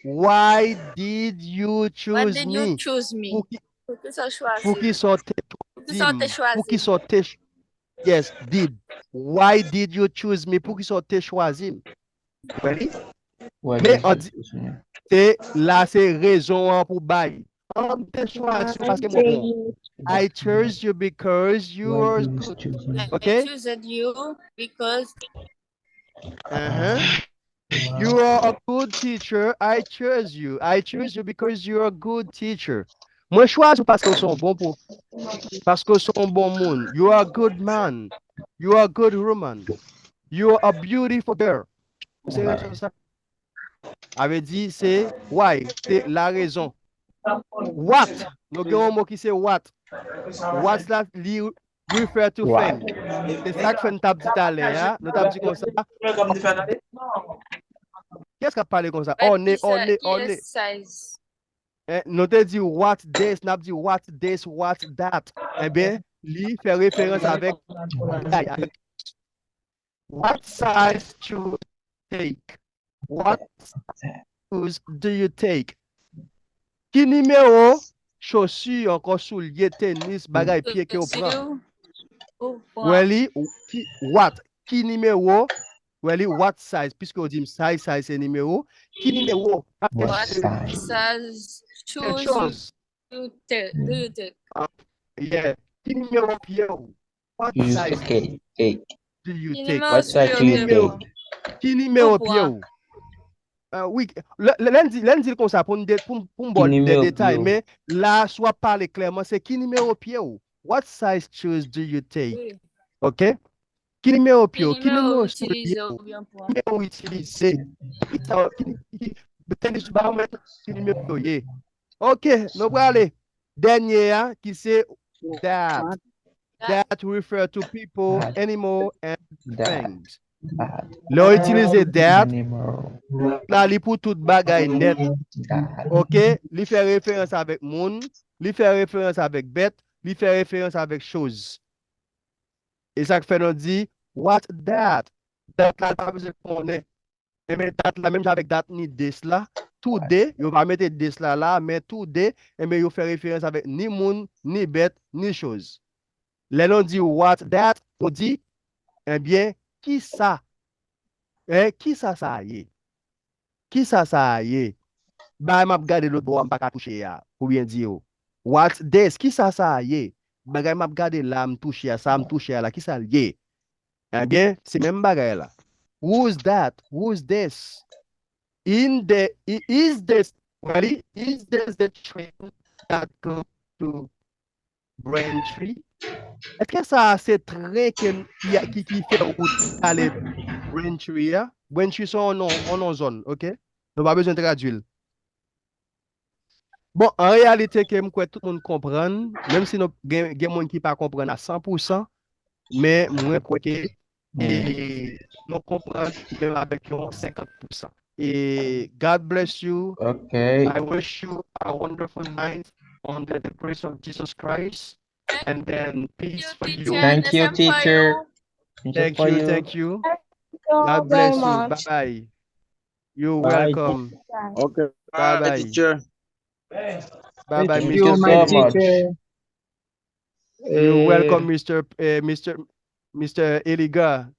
Why did you choose me? Poukisa w chwazi m? Poukisa w te chwazi m? Poukisa w te ch- Yes, did. Why did you choose me? Poukisa w te chwazi m? Wè li? Men an di, se la se rezon an pou bay. An m te chwazi w paske mwen bon. I chose you because you are good. Ok? Uh-huh. You are a good teacher. I chose you. I chose you because you are a good teacher. Mwen chwazi w paske w se yon bon pwof. Paske w se yon bon moun. You are a good man. You are a good woman. You are a beautiful girl. Se rezon sa. A vle di se why, se la rezon. What? Nou gen yon mo ki se what. What la, li refer to thing. Se sa k fè n t ap di talè a. Nou t ap di konsa. Kiyès k ap pale konsa? Orne, orne, orne. Eh, nou te di what this, n ap di what this, what that. Ebyen, li fè referans avèk bagay, avèk What size shoes take? What shoes do you take? Ki nimewo chosi, ankò soulye, tenis, bagay pye ke w pran? Wè li, ki, what? Ki nimewo? Wè li, what size? Piske w di m size, size se nimewo. Ki nimewo? What size shoes do you take? Do you take? Ah, yeah. Ki nimewo pye w? What size do you take? What size do you take? Ki nimewo pye w? Ah, wi, lè, lè, lè n di, lè n di l konsa pou n de, pou, pou n ba w de detay, men la, si w ap pale klèman, se ki nimewo pye w? What size shoes do you take? Ok? Ki nimewo pye w? Ki nimewo soulye w? Ki nimewo w itilize? Ki sa, ki, ki, tenis ou ba w mwen, ki nimewo w ye? Ok, nou prale. Dènye a, ki se that. That refer to people, animal, and things. Lè w itilize that, la li pou tout bagay nèt. Ok? Li fè referans avèk moun, li fè referans avèk bèt, li fè referans avèk choz. E sa k fè nou di, what that? That la, l pa bezwen konnen. Enben, that la, menm jan avèk that ni this la, today, yo pa mete this la la, men today, enben, yo fè referans avèk ni moun, ni bèt, ni choz. Lè nou di what that, nou di, enben, kisa? Eh, kisa sa a ye? Kisa sa a ye? Bagay m ap gade lòt bò a, m pa ka touche a, pou byen di yo. What this? Kisa sa a ye? Bagay m ap gade la, m touche a, sa m touche a la, kisa l ye? Ebyen, se menm bagay la. Who's that? Who's this? In the, i- is this, really? Is this the train that go to Braintree? Èske sa a se tren ke, ki, ki, ki fè wout ale Braintree a? Braintree se yon non, yon non zòn, ok? Nou pa bezwen tradui l. Bon, an reyalite ke m kwè tout moun konprann, menm si nou gen, gen moun ki pa konprann a san pou san, men mwen kwè ke e nou konprann menm avèk yon senkant pou san. E God bless you. Ok. I wish you a wonderful night on the, the grace of Jesus Christ. And then peace for you. Thank you, teacher. Thank you, thank you. God bless you. Bye bye. You're welcome. Ok. Bye bye, teacher. Bye bye, Mister Freddy. You're welcome, Mister, eh, Mister, Mister Eliga.